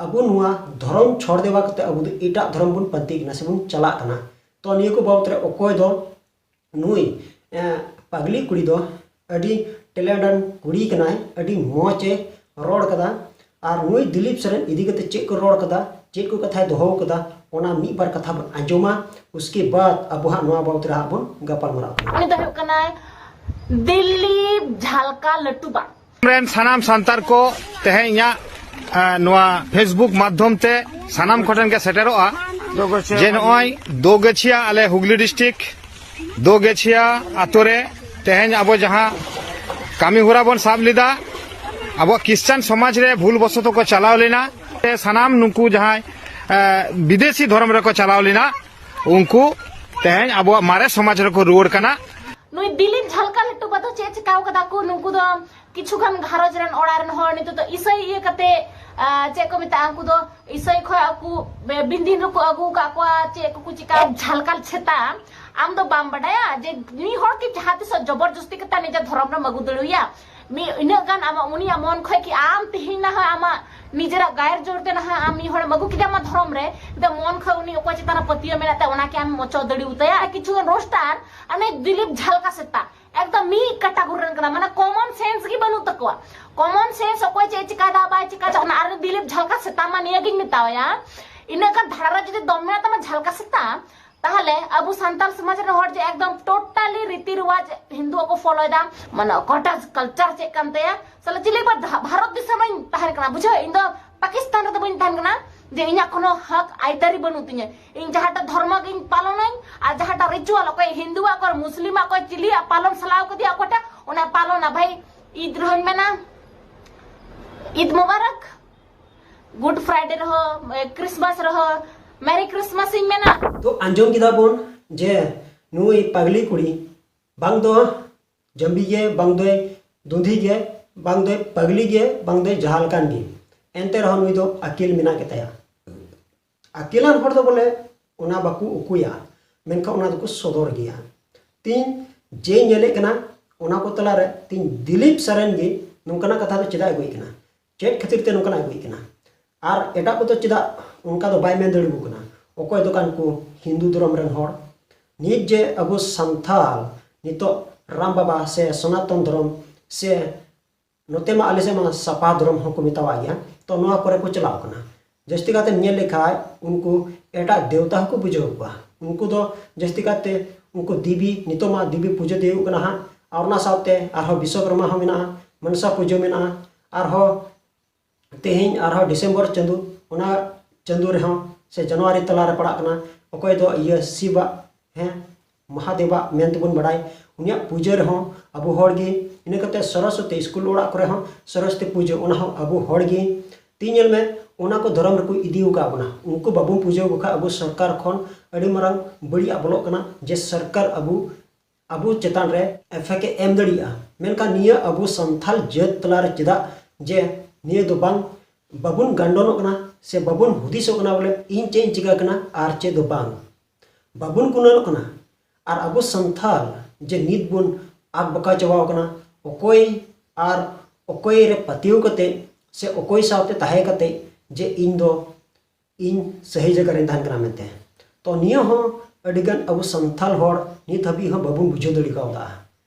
ᱟᱵᱚ ᱱᱚᱣᱟ ᱫᱷᱚᱨᱚᱢ ᱪᱷᱚᱲ ᱫᱮᱣᱟ ᱠᱟᱛᱮ ᱟᱵᱚ ᱫᱚ ᱮᱴᱟᱜ ᱫᱷᱚᱨᱚᱢ ᱵᱚᱱ ᱯᱟᱱᱛᱮᱜ ᱠᱟᱱᱟ ᱥᱮᱵᱚᱱ ᱪᱟᱞᱟᱜ ᱠᱟᱱᱟ᱾ ᱛᱚ ᱱᱤᱭᱟᱹ ᱠᱚ ᱵᱟᱵᱚᱛ ᱨᱮ ᱚᱠᱚᱭ ᱫᱚ ᱱᱩᱭ, ᱮ, ᱯᱟᱜᱽᱞᱤ ᱠᱩᱲᱤ ᱫᱚ ᱟᱹᱰᱤ ᱴᱮᱞᱮᱱᱴᱟᱱ ᱠᱩᱲᱤ ᱠᱟᱱᱟᱭ, ᱟᱹᱰᱤ ᱢᱚᱡᱽ ᱮ ᱨᱚᱲ ᱠᱟᱫᱟ᱾ ᱟᱨ ᱱᱩᱭ ᱫᱤᱞᱤᱯ ᱥᱚᱨᱮᱱ ᱤᱫᱤ ᱠᱟᱛᱮ ᱪᱮᱫ ᱠᱚ ᱨᱚᱲ ᱠᱟᱫᱟ, ᱪᱮᱫ ᱠᱚ ᱠᱟᱛᱷᱟᱭ ᱫᱚᱦᱚ ᱠᱟᱫᱟ, ᱚᱱᱟ ᱢᱤᱫ ᱵᱟᱨ ᱠᱟᱛᱷᱟ ᱵᱚᱱ ᱟᱸᱡᱚᱢᱟ᱾ ᱩᱥᱠᱮ ᱵᱟᱫ ᱟᱵᱚ ᱦᱟᱸᱜ ᱱᱚᱣᱟ ᱵᱟᱵᱚᱛ ᱨᱮ ᱦᱟᱸᱜ ᱵᱚᱱ ᱜᱟᱯᱟᱞ ᱢᱟᱨᱟᱣ ᱠᱟᱱᱟ᱾ ᱩᱱᱤ ᱫᱚ ᱦᱩᱭᱩᱜ ᱠᱟᱱᱟᱭ ᱫᱤᱞᱤᱯ ᱡᱷᱟᱞᱠᱟ ᱞᱟᱹᱴᱩᱵᱟ᱾ ᱨᱮᱱ ᱥᱟᱱᱟᱢ ᱥᱟᱱᱛᱟᱲ ᱠᱚ ᱛᱮᱦᱮᱧ ᱤᱧᱟᱹᱜ, ᱮ, ᱱᱚᱣᱟ Facebook ᱢᱟᱫᱽᱫᱷᱚᱢ ᱛᱮ ᱥᱟᱱᱟᱢ ᱠᱚᱴᱷᱮᱱ ᱜᱮ ᱥᱮᱴᱮᱨᱚᱜᱼᱟ ᱡᱮ ᱱᱚᱜᱼᱚᱭ ᱫᱳᱜᱟᱹᱪᱷᱤᱭᱟ, ᱟᱞᱮ ᱦᱩᱜᱽᱞᱤ ᱰᱤᱥᱴᱨᱤᱠᱴ ᱫᱳᱜᱟᱹᱪᱷᱤᱭᱟ ᱟᱛᱳ ᱨᱮ ᱛᱮᱦᱮᱧ ᱟᱵᱚ ᱡᱟᱦᱟᱸ ᱠᱟᱹᱢᱤ ᱦᱚᱨᱟ ᱵᱚᱱ ᱥᱟᱵ ᱞᱮᱫᱟ, ᱟᱵᱚᱣᱟᱜ ᱠᱷᱨᱤᱥᱪᱟᱱ ᱥᱚᱢᱟᱡᱽ ᱨᱮ ᱵᱷᱩᱞ ᱵᱚᱥᱚᱛᱚ ᱠᱚ ᱪᱟᱞᱟᱣ ᱞᱮᱱᱟ᱾ ᱥᱟᱱᱟᱢ ᱱᱩᱠᱩ ᱡᱟᱦᱟᱸᱭ, ᱮ, ᱵᱤᱫᱮᱥᱤ ᱫᱷᱚᱨᱚᱢ ᱨᱮᱠᱚ ᱪᱟᱞᱟᱣ ᱞᱮᱱᱟ, ᱩᱱᱠᱩ ᱛᱮᱦᱮᱧ ᱟᱵᱚᱣᱟᱜ ᱢᱟᱨᱮ ᱥᱚᱢᱟᱡᱽ ᱨᱮᱠᱚ ᱨᱩᱣᱟᱹᱲ ᱠᱟᱱᱟ᱾ ᱱᱩᱭ ᱫᱤᱞᱤᱯ ᱡᱷᱟᱞᱠᱟ ᱞᱟᱹᱴᱩᱵᱟ ᱫᱚ ᱪᱮᱫ ᱪᱤᱠᱟᱹᱣ ᱠᱟᱫᱟ ᱠᱚ? ᱱᱩᱠᱩ ᱫᱚ ᱠᱤᱪᱷᱩ ᱜᱟᱱ ᱜᱷᱟᱨᱚᱸᱡᱽ ᱨᱮᱱ ᱚᱲᱟᱜ ᱨᱮᱱ ᱦᱚᱲ ᱱᱤᱛᱚᱜ ᱫᱚ ᱤᱥᱟᱹᱭ ᱤᱭᱟᱹ ᱠᱟᱛᱮ, ᱟ, ᱪᱮᱫ ᱠᱚ ᱢᱮᱛᱟᱜᱼᱟ, ᱩᱱᱠᱩ ᱫᱚ ᱤᱥᱟᱹᱭ ᱠᱷᱚᱱ ᱟᱠᱚ ᱵᱮ-, ᱵᱤᱱᱫᱤᱱ ᱨᱮᱠᱚ ᱟᱹᱜᱩ ᱟᱠᱟᱫ ᱠᱚᱣᱟ᱾ ᱪᱮᱫ ᱠᱚᱠᱚ ᱪᱤᱠᱟ? ᱡᱷᱟᱞᱠᱟ ᱥᱮᱛᱟ, ᱟᱢ ᱫᱚ ᱵᱟᱢ ᱵᱟᱰᱟᱭᱟ ᱡᱮ ᱢᱤᱫ ᱦᱚᱲ ᱠᱤ ᱡᱟᱦᱟᱸ ᱛᱤᱥᱚᱜ ᱡᱚᱵᱚᱨ ᱡᱚᱥᱛᱤ ᱠᱟᱛᱮ ᱱᱤᱡᱮ ᱫᱷᱚᱨᱚᱢ ᱨᱮᱢ ᱟᱹᱜᱩ ᱫᱟᱲᱮᱣᱟᱭᱟ? ᱢᱤᱫ ᱤᱱᱟᱹᱜ ᱜᱟᱱ ᱟᱢᱟᱜ, ᱩᱱᱤᱭᱟᱜ ᱢᱚᱱ ᱠᱷᱚᱡ ᱠᱤ ᱟᱢ ᱛᱤᱦᱤᱧ ᱱᱟᱦᱟᱜ ᱟᱢᱟᱜ ᱱᱤᱡᱮᱨᱟᱜ ᱜᱟᱭᱮᱨ ᱡᱳᱨ ᱛᱮ ᱱᱟᱦᱟᱜ ᱟᱢ ᱢᱤᱫ ᱦᱚᱲᱮᱢ ᱟᱹᱜᱩ ᱠᱮᱫᱮᱭᱟ ᱟᱢᱟᱜ ᱫᱷᱚᱨᱚᱢ ᱨᱮ, ᱟᱫᱚ ᱢᱚᱱ ᱠᱷᱚᱡ ᱩᱱᱤ ᱚᱠᱚᱭ ᱪᱮᱛᱟᱱ ᱨᱮ ᱯᱟᱹᱛᱭᱟᱹᱣ ᱢᱮᱱᱟᱜ ᱛᱟᱭᱟ ᱚᱱᱟ ᱠᱤ ᱟᱢᱮᱢ ᱚᱪᱚᱜ ᱫᱟᱲᱮ ᱩᱛᱟᱹᱭᱟ? ᱠᱤᱪᱷᱩ ᱜᱟᱱ ᱨᱳᱥᱴᱟᱨ, ᱟᱨ ᱱᱩᱭ ᱫᱤᱞᱤᱯ ᱡᱷᱟᱞᱠᱟ ᱥᱮᱛᱟ ᱮᱠᱫᱚᱢ ᱢᱤᱫ ᱠᱟᱴᱟ ᱜᱩᱨ ᱨᱮᱱ ᱠᱟᱱᱟ, ᱢᱟᱱᱮ ᱠᱚᱢᱚᱱ ᱥᱮᱱᱥ ᱜᱮ ᱵᱟᱹᱱᱩᱜ ᱛᱟᱠᱚᱣᱟ᱾ ᱠᱚᱢᱚᱱ ᱥᱮᱱᱥ, ᱚᱠᱚᱭ ᱪᱮᱫ ᱮ ᱪᱤᱠᱟᱭᱫᱟ ᱵᱟᱭ ᱪᱤᱠᱟᱭᱫᱟ, ᱚᱱᱟ ᱟᱨ ᱫᱤᱞᱤᱯ ᱡᱷᱟᱞᱠᱟ ᱥᱮᱛᱟ ᱢᱟ ᱱᱤᱭᱟᱹ ᱜᱤᱧ ᱢᱮᱛᱟᱣᱟᱭᱟ, ᱤᱱᱟᱹᱜ ᱜᱟᱱ ᱫᱷᱟᱨᱟ ᱨᱮ ᱡᱩᱫᱤ ᱫᱚᱢ ᱢᱮᱱᱟᱜ ᱛᱟᱢᱟ ᱡᱷᱟᱞᱠᱟ ᱥᱮᱛᱟ, ᱛᱟᱦᱞᱮ ᱟᱵᱚ ᱥᱟᱱᱛᱟᱲ ᱥᱚᱢᱟᱡᱽ ᱨᱮᱱ ᱦᱚᱲ ᱡᱮ ᱮᱠᱫᱚᱢ ᱴᱳᱴᱟᱞᱤ ᱨᱤᱛᱤ ᱨᱮᱣᱟᱡᱽ ᱦᱤᱱᱫᱩ ᱠᱚ ᱯᱷᱚᱞᱳᱭᱮᱫᱟ, ᱢᱟᱱᱮ ᱚᱠᱟᱴᱟᱜ ᱠᱟᱞᱪᱟᱨ ᱪᱮᱫ ᱠᱟᱱ ᱛᱟᱭᱟ, ᱥᱟᱞᱟ ᱪᱤᱞᱤ ᱵᱟ ᱫᱷᱟ-, ᱵᱷᱟᱨᱚᱛ ᱫᱤᱥᱚᱢ ᱨᱮᱧ ᱛᱟᱦᱮᱱ ᱠᱟᱱᱟ, ᱵᱩᱡᱷᱟᱹᱣ? ᱤᱧ ᱫᱚ ᱯᱟᱠᱤᱥᱛᱟᱱ ᱨᱮᱫᱚ ᱵᱟᱹᱧ ᱛᱟᱦᱮᱱ ᱠᱟᱱᱟ ᱡᱮ ᱤᱧᱟᱹᱜ ᱠᱳᱱᱳ ᱦᱚᱠ ᱟᱹᱭᱫᱟᱹᱨᱤ ᱵᱟᱹᱱᱩᱜ ᱛᱤᱧᱟᱹ᱾ ᱤᱧ ᱡᱟᱦᱟᱸᱴᱟᱜ ᱫᱷᱚᱨᱢᱚ ᱜᱤᱧ ᱯᱟᱞᱚᱱᱟᱹᱧ ᱟᱨ ᱡᱟᱦᱟᱸᱴᱟᱜ ᱨᱤᱪᱩᱣᱟᱞ, ᱚᱠᱚᱭ ᱦᱤᱱᱫᱩᱣᱟᱜ, ᱚᱠᱚᱭ ᱢᱩᱥᱞᱤᱢᱟᱜ, ᱚᱠᱚᱭ ᱪᱤᱞᱤᱭᱟᱜ ᱯᱟᱞᱚᱱ ᱥᱟᱞᱟᱣ ᱠᱟᱫᱮᱭᱟ ᱚᱠᱚᱭᱴᱟᱜ, ᱚᱱᱟ ᱯᱟᱞᱚᱱᱟ ᱵᱷᱟᱭ᱾ ᱤᱫ ᱨᱮᱦᱚᱸᱧ ᱢᱮᱱᱟ, ᱤᱫ ᱢᱩᱵᱟᱨᱟᱠ, ᱜᱩᱰ ᱯᱷᱨᱟᱭᱰᱮ ᱨᱮᱦᱚᱸ, ᱮ, ᱠᱨᱤᱥᱢᱟᱥ ᱨᱮᱦᱚᱸ, ᱢᱮᱨᱤ ᱠᱨᱤᱥᱢᱟᱥ ᱤᱧ ᱢᱮᱱᱟ᱾ ᱛᱚ ᱟᱸᱡᱚᱢ ᱠᱮᱫᱟ ᱵᱚᱱ ᱡᱮ ᱱᱩᱭ ᱯᱟᱜᱽᱞᱤ ᱠᱩᱲᱤ ᱵᱟᱝ ᱫᱚ ᱡᱟᱹᱢᱵᱤ ᱜᱮ, ᱵᱟᱝ ᱫᱚᱭ ᱫᱩᱸᱫᱷᱤ ᱜᱮ, ᱵᱟᱝ ᱫᱚᱭ ᱯᱟᱜᱽᱞᱤ ᱜᱮ, ᱵᱟᱝ ᱫᱚᱭ ᱡᱟᱦᱟᱸ ᱞᱮᱠᱟᱱ ᱜᱮ, ᱮᱱᱛᱮ ᱨᱮᱦᱚᱸ ᱱᱩᱭ ᱫᱚ ᱟᱹᱠᱤᱞ ᱢᱮᱱᱟᱜ ᱜᱮᱛᱟᱭᱟ᱾ ᱟᱹᱠᱤᱞᱟᱱ ᱦᱚᱲ ᱫᱚ ᱵᱚᱞᱮ ᱚᱱᱟ ᱵᱟᱠᱚ ᱩᱠᱩᱭᱟ, ᱢᱮᱱᱠᱷᱟᱱ ᱚᱱᱟ ᱫᱚᱠᱚ ᱥᱚᱫᱚᱨ ᱜᱮᱭᱟ᱾ ᱛᱤᱧ ᱡᱮᱧ ᱧᱮᱞᱮᱫ ᱠᱟᱱᱟ, ᱚᱱᱟ ᱠᱚ ᱛᱟᱞᱟᱨᱮ ᱛᱤᱧ ᱫᱤᱞᱤᱯ ᱥᱚᱨᱮᱱ ᱜᱮ ᱱᱚᱝᱠᱟᱱᱟᱜ ᱠᱟᱛᱷᱟ ᱫᱚ ᱪᱮᱫᱟᱜ ᱟᱹᱜᱩᱭᱮᱫ ᱠᱟᱱᱟ? ᱪᱮᱫ ᱠᱷᱟᱹᱛᱤᱨ ᱛᱮ ᱱᱚᱝᱠᱟᱱᱟᱜ ᱟᱹᱜᱩᱭᱮᱫ ᱠᱟᱱᱟ? ᱟᱨ ᱮᱴᱟᱜ ᱠᱚᱫᱚ ᱪᱮᱫᱟᱜ ᱚᱱᱠᱟ ᱫᱚ ᱵᱟᱭ ᱢᱮᱱ ᱫᱟᱲᱮᱭᱟᱠᱚ ᱠᱟᱱᱟ? ᱚᱠᱚᱭ ᱫᱚ ᱠᱟᱱ ᱠᱚ ᱦᱤᱱᱫᱩ ᱫᱷᱚᱨᱚᱢ ᱨᱮᱱ ᱦᱚᱲ, ᱱᱤᱛ ᱡᱮ ᱟᱵᱚ ᱥᱟᱱᱛᱟᱞ ᱱᱤᱛᱚᱜ ᱨᱟᱢ ᱵᱟᱵᱟ ᱥᱮ ᱥᱚᱱᱟᱛᱚᱱ ᱫᱷᱚᱨᱚᱢ ᱥᱮ ᱱᱚᱛᱮ ᱢᱟ ᱟᱞᱮ ᱥᱮᱫ ᱢᱟ ᱥᱟᱯᱟ ᱫᱷᱚᱨᱚᱢ ᱦᱚᱸᱠᱚ ᱢᱮᱛᱟᱣᱟᱜ ᱜᱮᱭᱟ, ᱛᱚ ᱱᱚᱣᱟ ᱠᱚᱨᱮ ᱠᱚ ᱪᱟᱞᱟᱣ ᱠᱟᱱᱟ᱾ ᱡᱟᱹᱥᱛᱤ ᱠᱟᱛᱮ ᱧᱮᱞ ᱞᱮᱠᱷᱟᱡ ᱩᱱᱠᱩ ᱮᱴᱟᱜ ᱫᱮᱣᱛᱟ ᱦᱚᱸᱠᱚ ᱯᱩᱡᱟᱹ ᱠᱚᱣᱟ᱾ ᱩᱱᱠᱩ ᱫᱚ ᱡᱟᱹᱥᱛᱤ ᱠᱟᱛᱮ ᱩᱱᱠᱩ ᱫᱮᱵᱤ, ᱱᱤᱛᱚᱜ ᱢᱟ ᱫᱮᱵᱤ ᱯᱩᱡᱟᱹ ᱫᱚ ᱦᱩᱭᱩᱜ ᱠᱟᱱᱟ ᱦᱟᱸᱜ, ᱟᱨ ᱚᱱᱟ ᱥᱟᱶᱛᱮ ᱟᱨᱦᱚᱸ ᱵᱤᱥᱥᱚᱠᱨᱢᱟ ᱦᱚᱸ ᱢᱮᱱᱟᱜᱼᱟ, ᱢᱚᱱᱥᱟ ᱯᱩᱡᱟᱹ ᱢᱮᱱᱟᱜᱼᱟ, ᱟᱨᱦᱚᱸ ᱛᱮᱦᱮᱧ ᱟᱨᱦᱚᱸ ᱰᱤᱥᱮᱢᱵᱚᱨ ᱪᱟᱸᱫᱚ, ᱚᱱᱟ ᱪᱟᱸᱫᱚ ᱨᱮᱦᱚᱸ ᱥᱮ ᱡᱟᱱᱩᱣᱟᱨᱤ ᱛᱟᱞᱟ ᱨᱮ ᱯᱟᱲᱟᱜ ᱠᱟᱱᱟ, ᱚᱠᱚᱭ ᱫᱚ ᱤᱭᱟᱹ ᱥᱤᱵᱟᱜ, ᱦᱮᱸ, ᱢᱚᱦᱟᱫᱮᱵᱟᱜ ᱢᱮᱱ ᱛᱮᱵᱚᱱ ᱵᱟᱲᱟᱭ, ᱩᱱᱤᱭᱟᱜ ᱯᱩᱡᱟᱹ ᱨᱮᱦᱚᱸ ᱟᱵᱚ ᱦᱚᱲ ᱜᱮ᱾ ᱤᱱᱟᱹ ᱠᱟᱛᱮ ᱥᱚᱨᱚᱥᱚᱛᱤ, ᱥᱠᱩᱞ ᱚᱲᱟᱜ ᱠᱚᱨᱮ ᱦᱚᱸ ᱥᱚᱨᱚᱥᱚᱛᱤ ᱯᱩᱡᱟᱹ, ᱚᱱᱟ ᱦᱚᱸ ᱟᱵᱚ ᱦᱚᱲ ᱜᱮ᱾ ᱛᱤ ᱧᱮᱞ ᱢᱮ, ᱚᱱᱟ ᱠᱚ ᱫᱷᱚᱨᱚᱢ ᱨᱮᱠᱚ ᱤᱫᱤ ᱟᱠᱟᱫ ᱵᱚᱱᱟ᱾ ᱩᱱᱠᱩ ᱵᱟᱵᱚᱱ ᱯᱩᱡᱟᱹ ᱟᱠᱚ ᱠᱷᱟᱱ ᱟᱵᱚ ᱥᱚᱨᱠᱟᱨ ᱠᱷᱚᱱ ᱟᱹᱰᱤ ᱢᱟᱨᱟᱝ ᱵᱟᱹᱲᱤᱡᱟᱜ ᱵᱚᱞᱚᱜ ᱠᱟᱱᱟ, ᱡᱮ ᱥᱚᱨᱠᱟᱨ ᱟᱵᱚ ᱟᱵᱚ ᱪᱮᱛᱟᱱ ᱨᱮ ᱮᱯᱷᱮᱠᱴ ᱮ ᱮᱢ ᱫᱟᱲᱮᱭᱟᱜᱼᱟ᱾ ᱢᱮᱱᱠᱷᱟᱱ ᱱᱤᱭᱟᱹ ᱟᱵᱚ ᱥᱟᱱᱛᱟᱞ ᱡᱟᱹᱛ ᱛᱟᱞᱟᱨᱮ ᱪᱮᱫᱟᱜ ᱡᱮ ᱱᱤᱭᱟᱹ ᱫᱚ ᱵᱟᱝ, ᱵᱟᱵᱚᱱ ᱜᱟᱱᱰᱚᱱᱚᱜ ᱠᱟᱱᱟ ᱥᱮ ᱵᱟᱵᱚᱱ ᱦᱩᱫᱤᱥᱚᱜ ᱠᱟᱱᱟ ᱵᱚᱞᱮ ᱤᱧ ᱪᱮᱫ ᱤᱧ ᱪᱤᱠᱟ ᱠᱟᱱᱟ ᱟᱨ ᱪᱮᱫ ᱫᱚ ᱵᱟᱝ? ᱵᱟᱵᱚᱱ ᱜᱩᱱᱟᱹᱱᱚᱜ ᱠᱟᱱᱟ᱾ ᱟᱨ ᱟᱵᱚ ᱥᱟᱱᱛᱟᱞ ᱡᱮ ᱱᱤᱛ ᱵᱚᱱ ᱟᱠ ᱵᱟᱠᱟ ᱪᱟᱵᱟᱣ ᱠᱟᱱᱟ, ᱚᱠᱚᱭ ᱟᱨ ᱚᱠᱚᱭ ᱨᱮ ᱯᱟᱹᱛᱭᱟᱹᱣ ᱠᱟᱛᱮ ᱥᱮ ᱚᱠᱚᱭ ᱥᱟᱶᱛᱮ ᱛᱟᱦᱮᱸ ᱠᱟᱛᱮ ᱡᱮ ᱤᱧ ᱫᱚ ᱤᱧ ᱥᱟᱹᱦᱤ ᱡᱟᱭᱜᱟ ᱨᱮᱧ ᱛᱟᱦᱮᱱ ᱠᱟᱱᱟ ᱢᱮᱱᱛᱮ᱾ ᱛᱚ ᱱᱤᱭᱟᱹ ᱦᱚᱸ ᱟᱹᱰᱤᱜᱟᱱ ᱟᱵᱚ ᱥᱟᱱᱛᱟᱞ ᱦᱚᱲ ᱱᱤᱛ ᱦᱟᱹᱵᱤᱡ ᱦᱚᱸ ᱵᱟᱵᱚᱱ ᱵᱩᱡᱷᱟᱹᱣ ᱫᱟᱲᱮ ᱠᱟᱣᱫᱟ᱾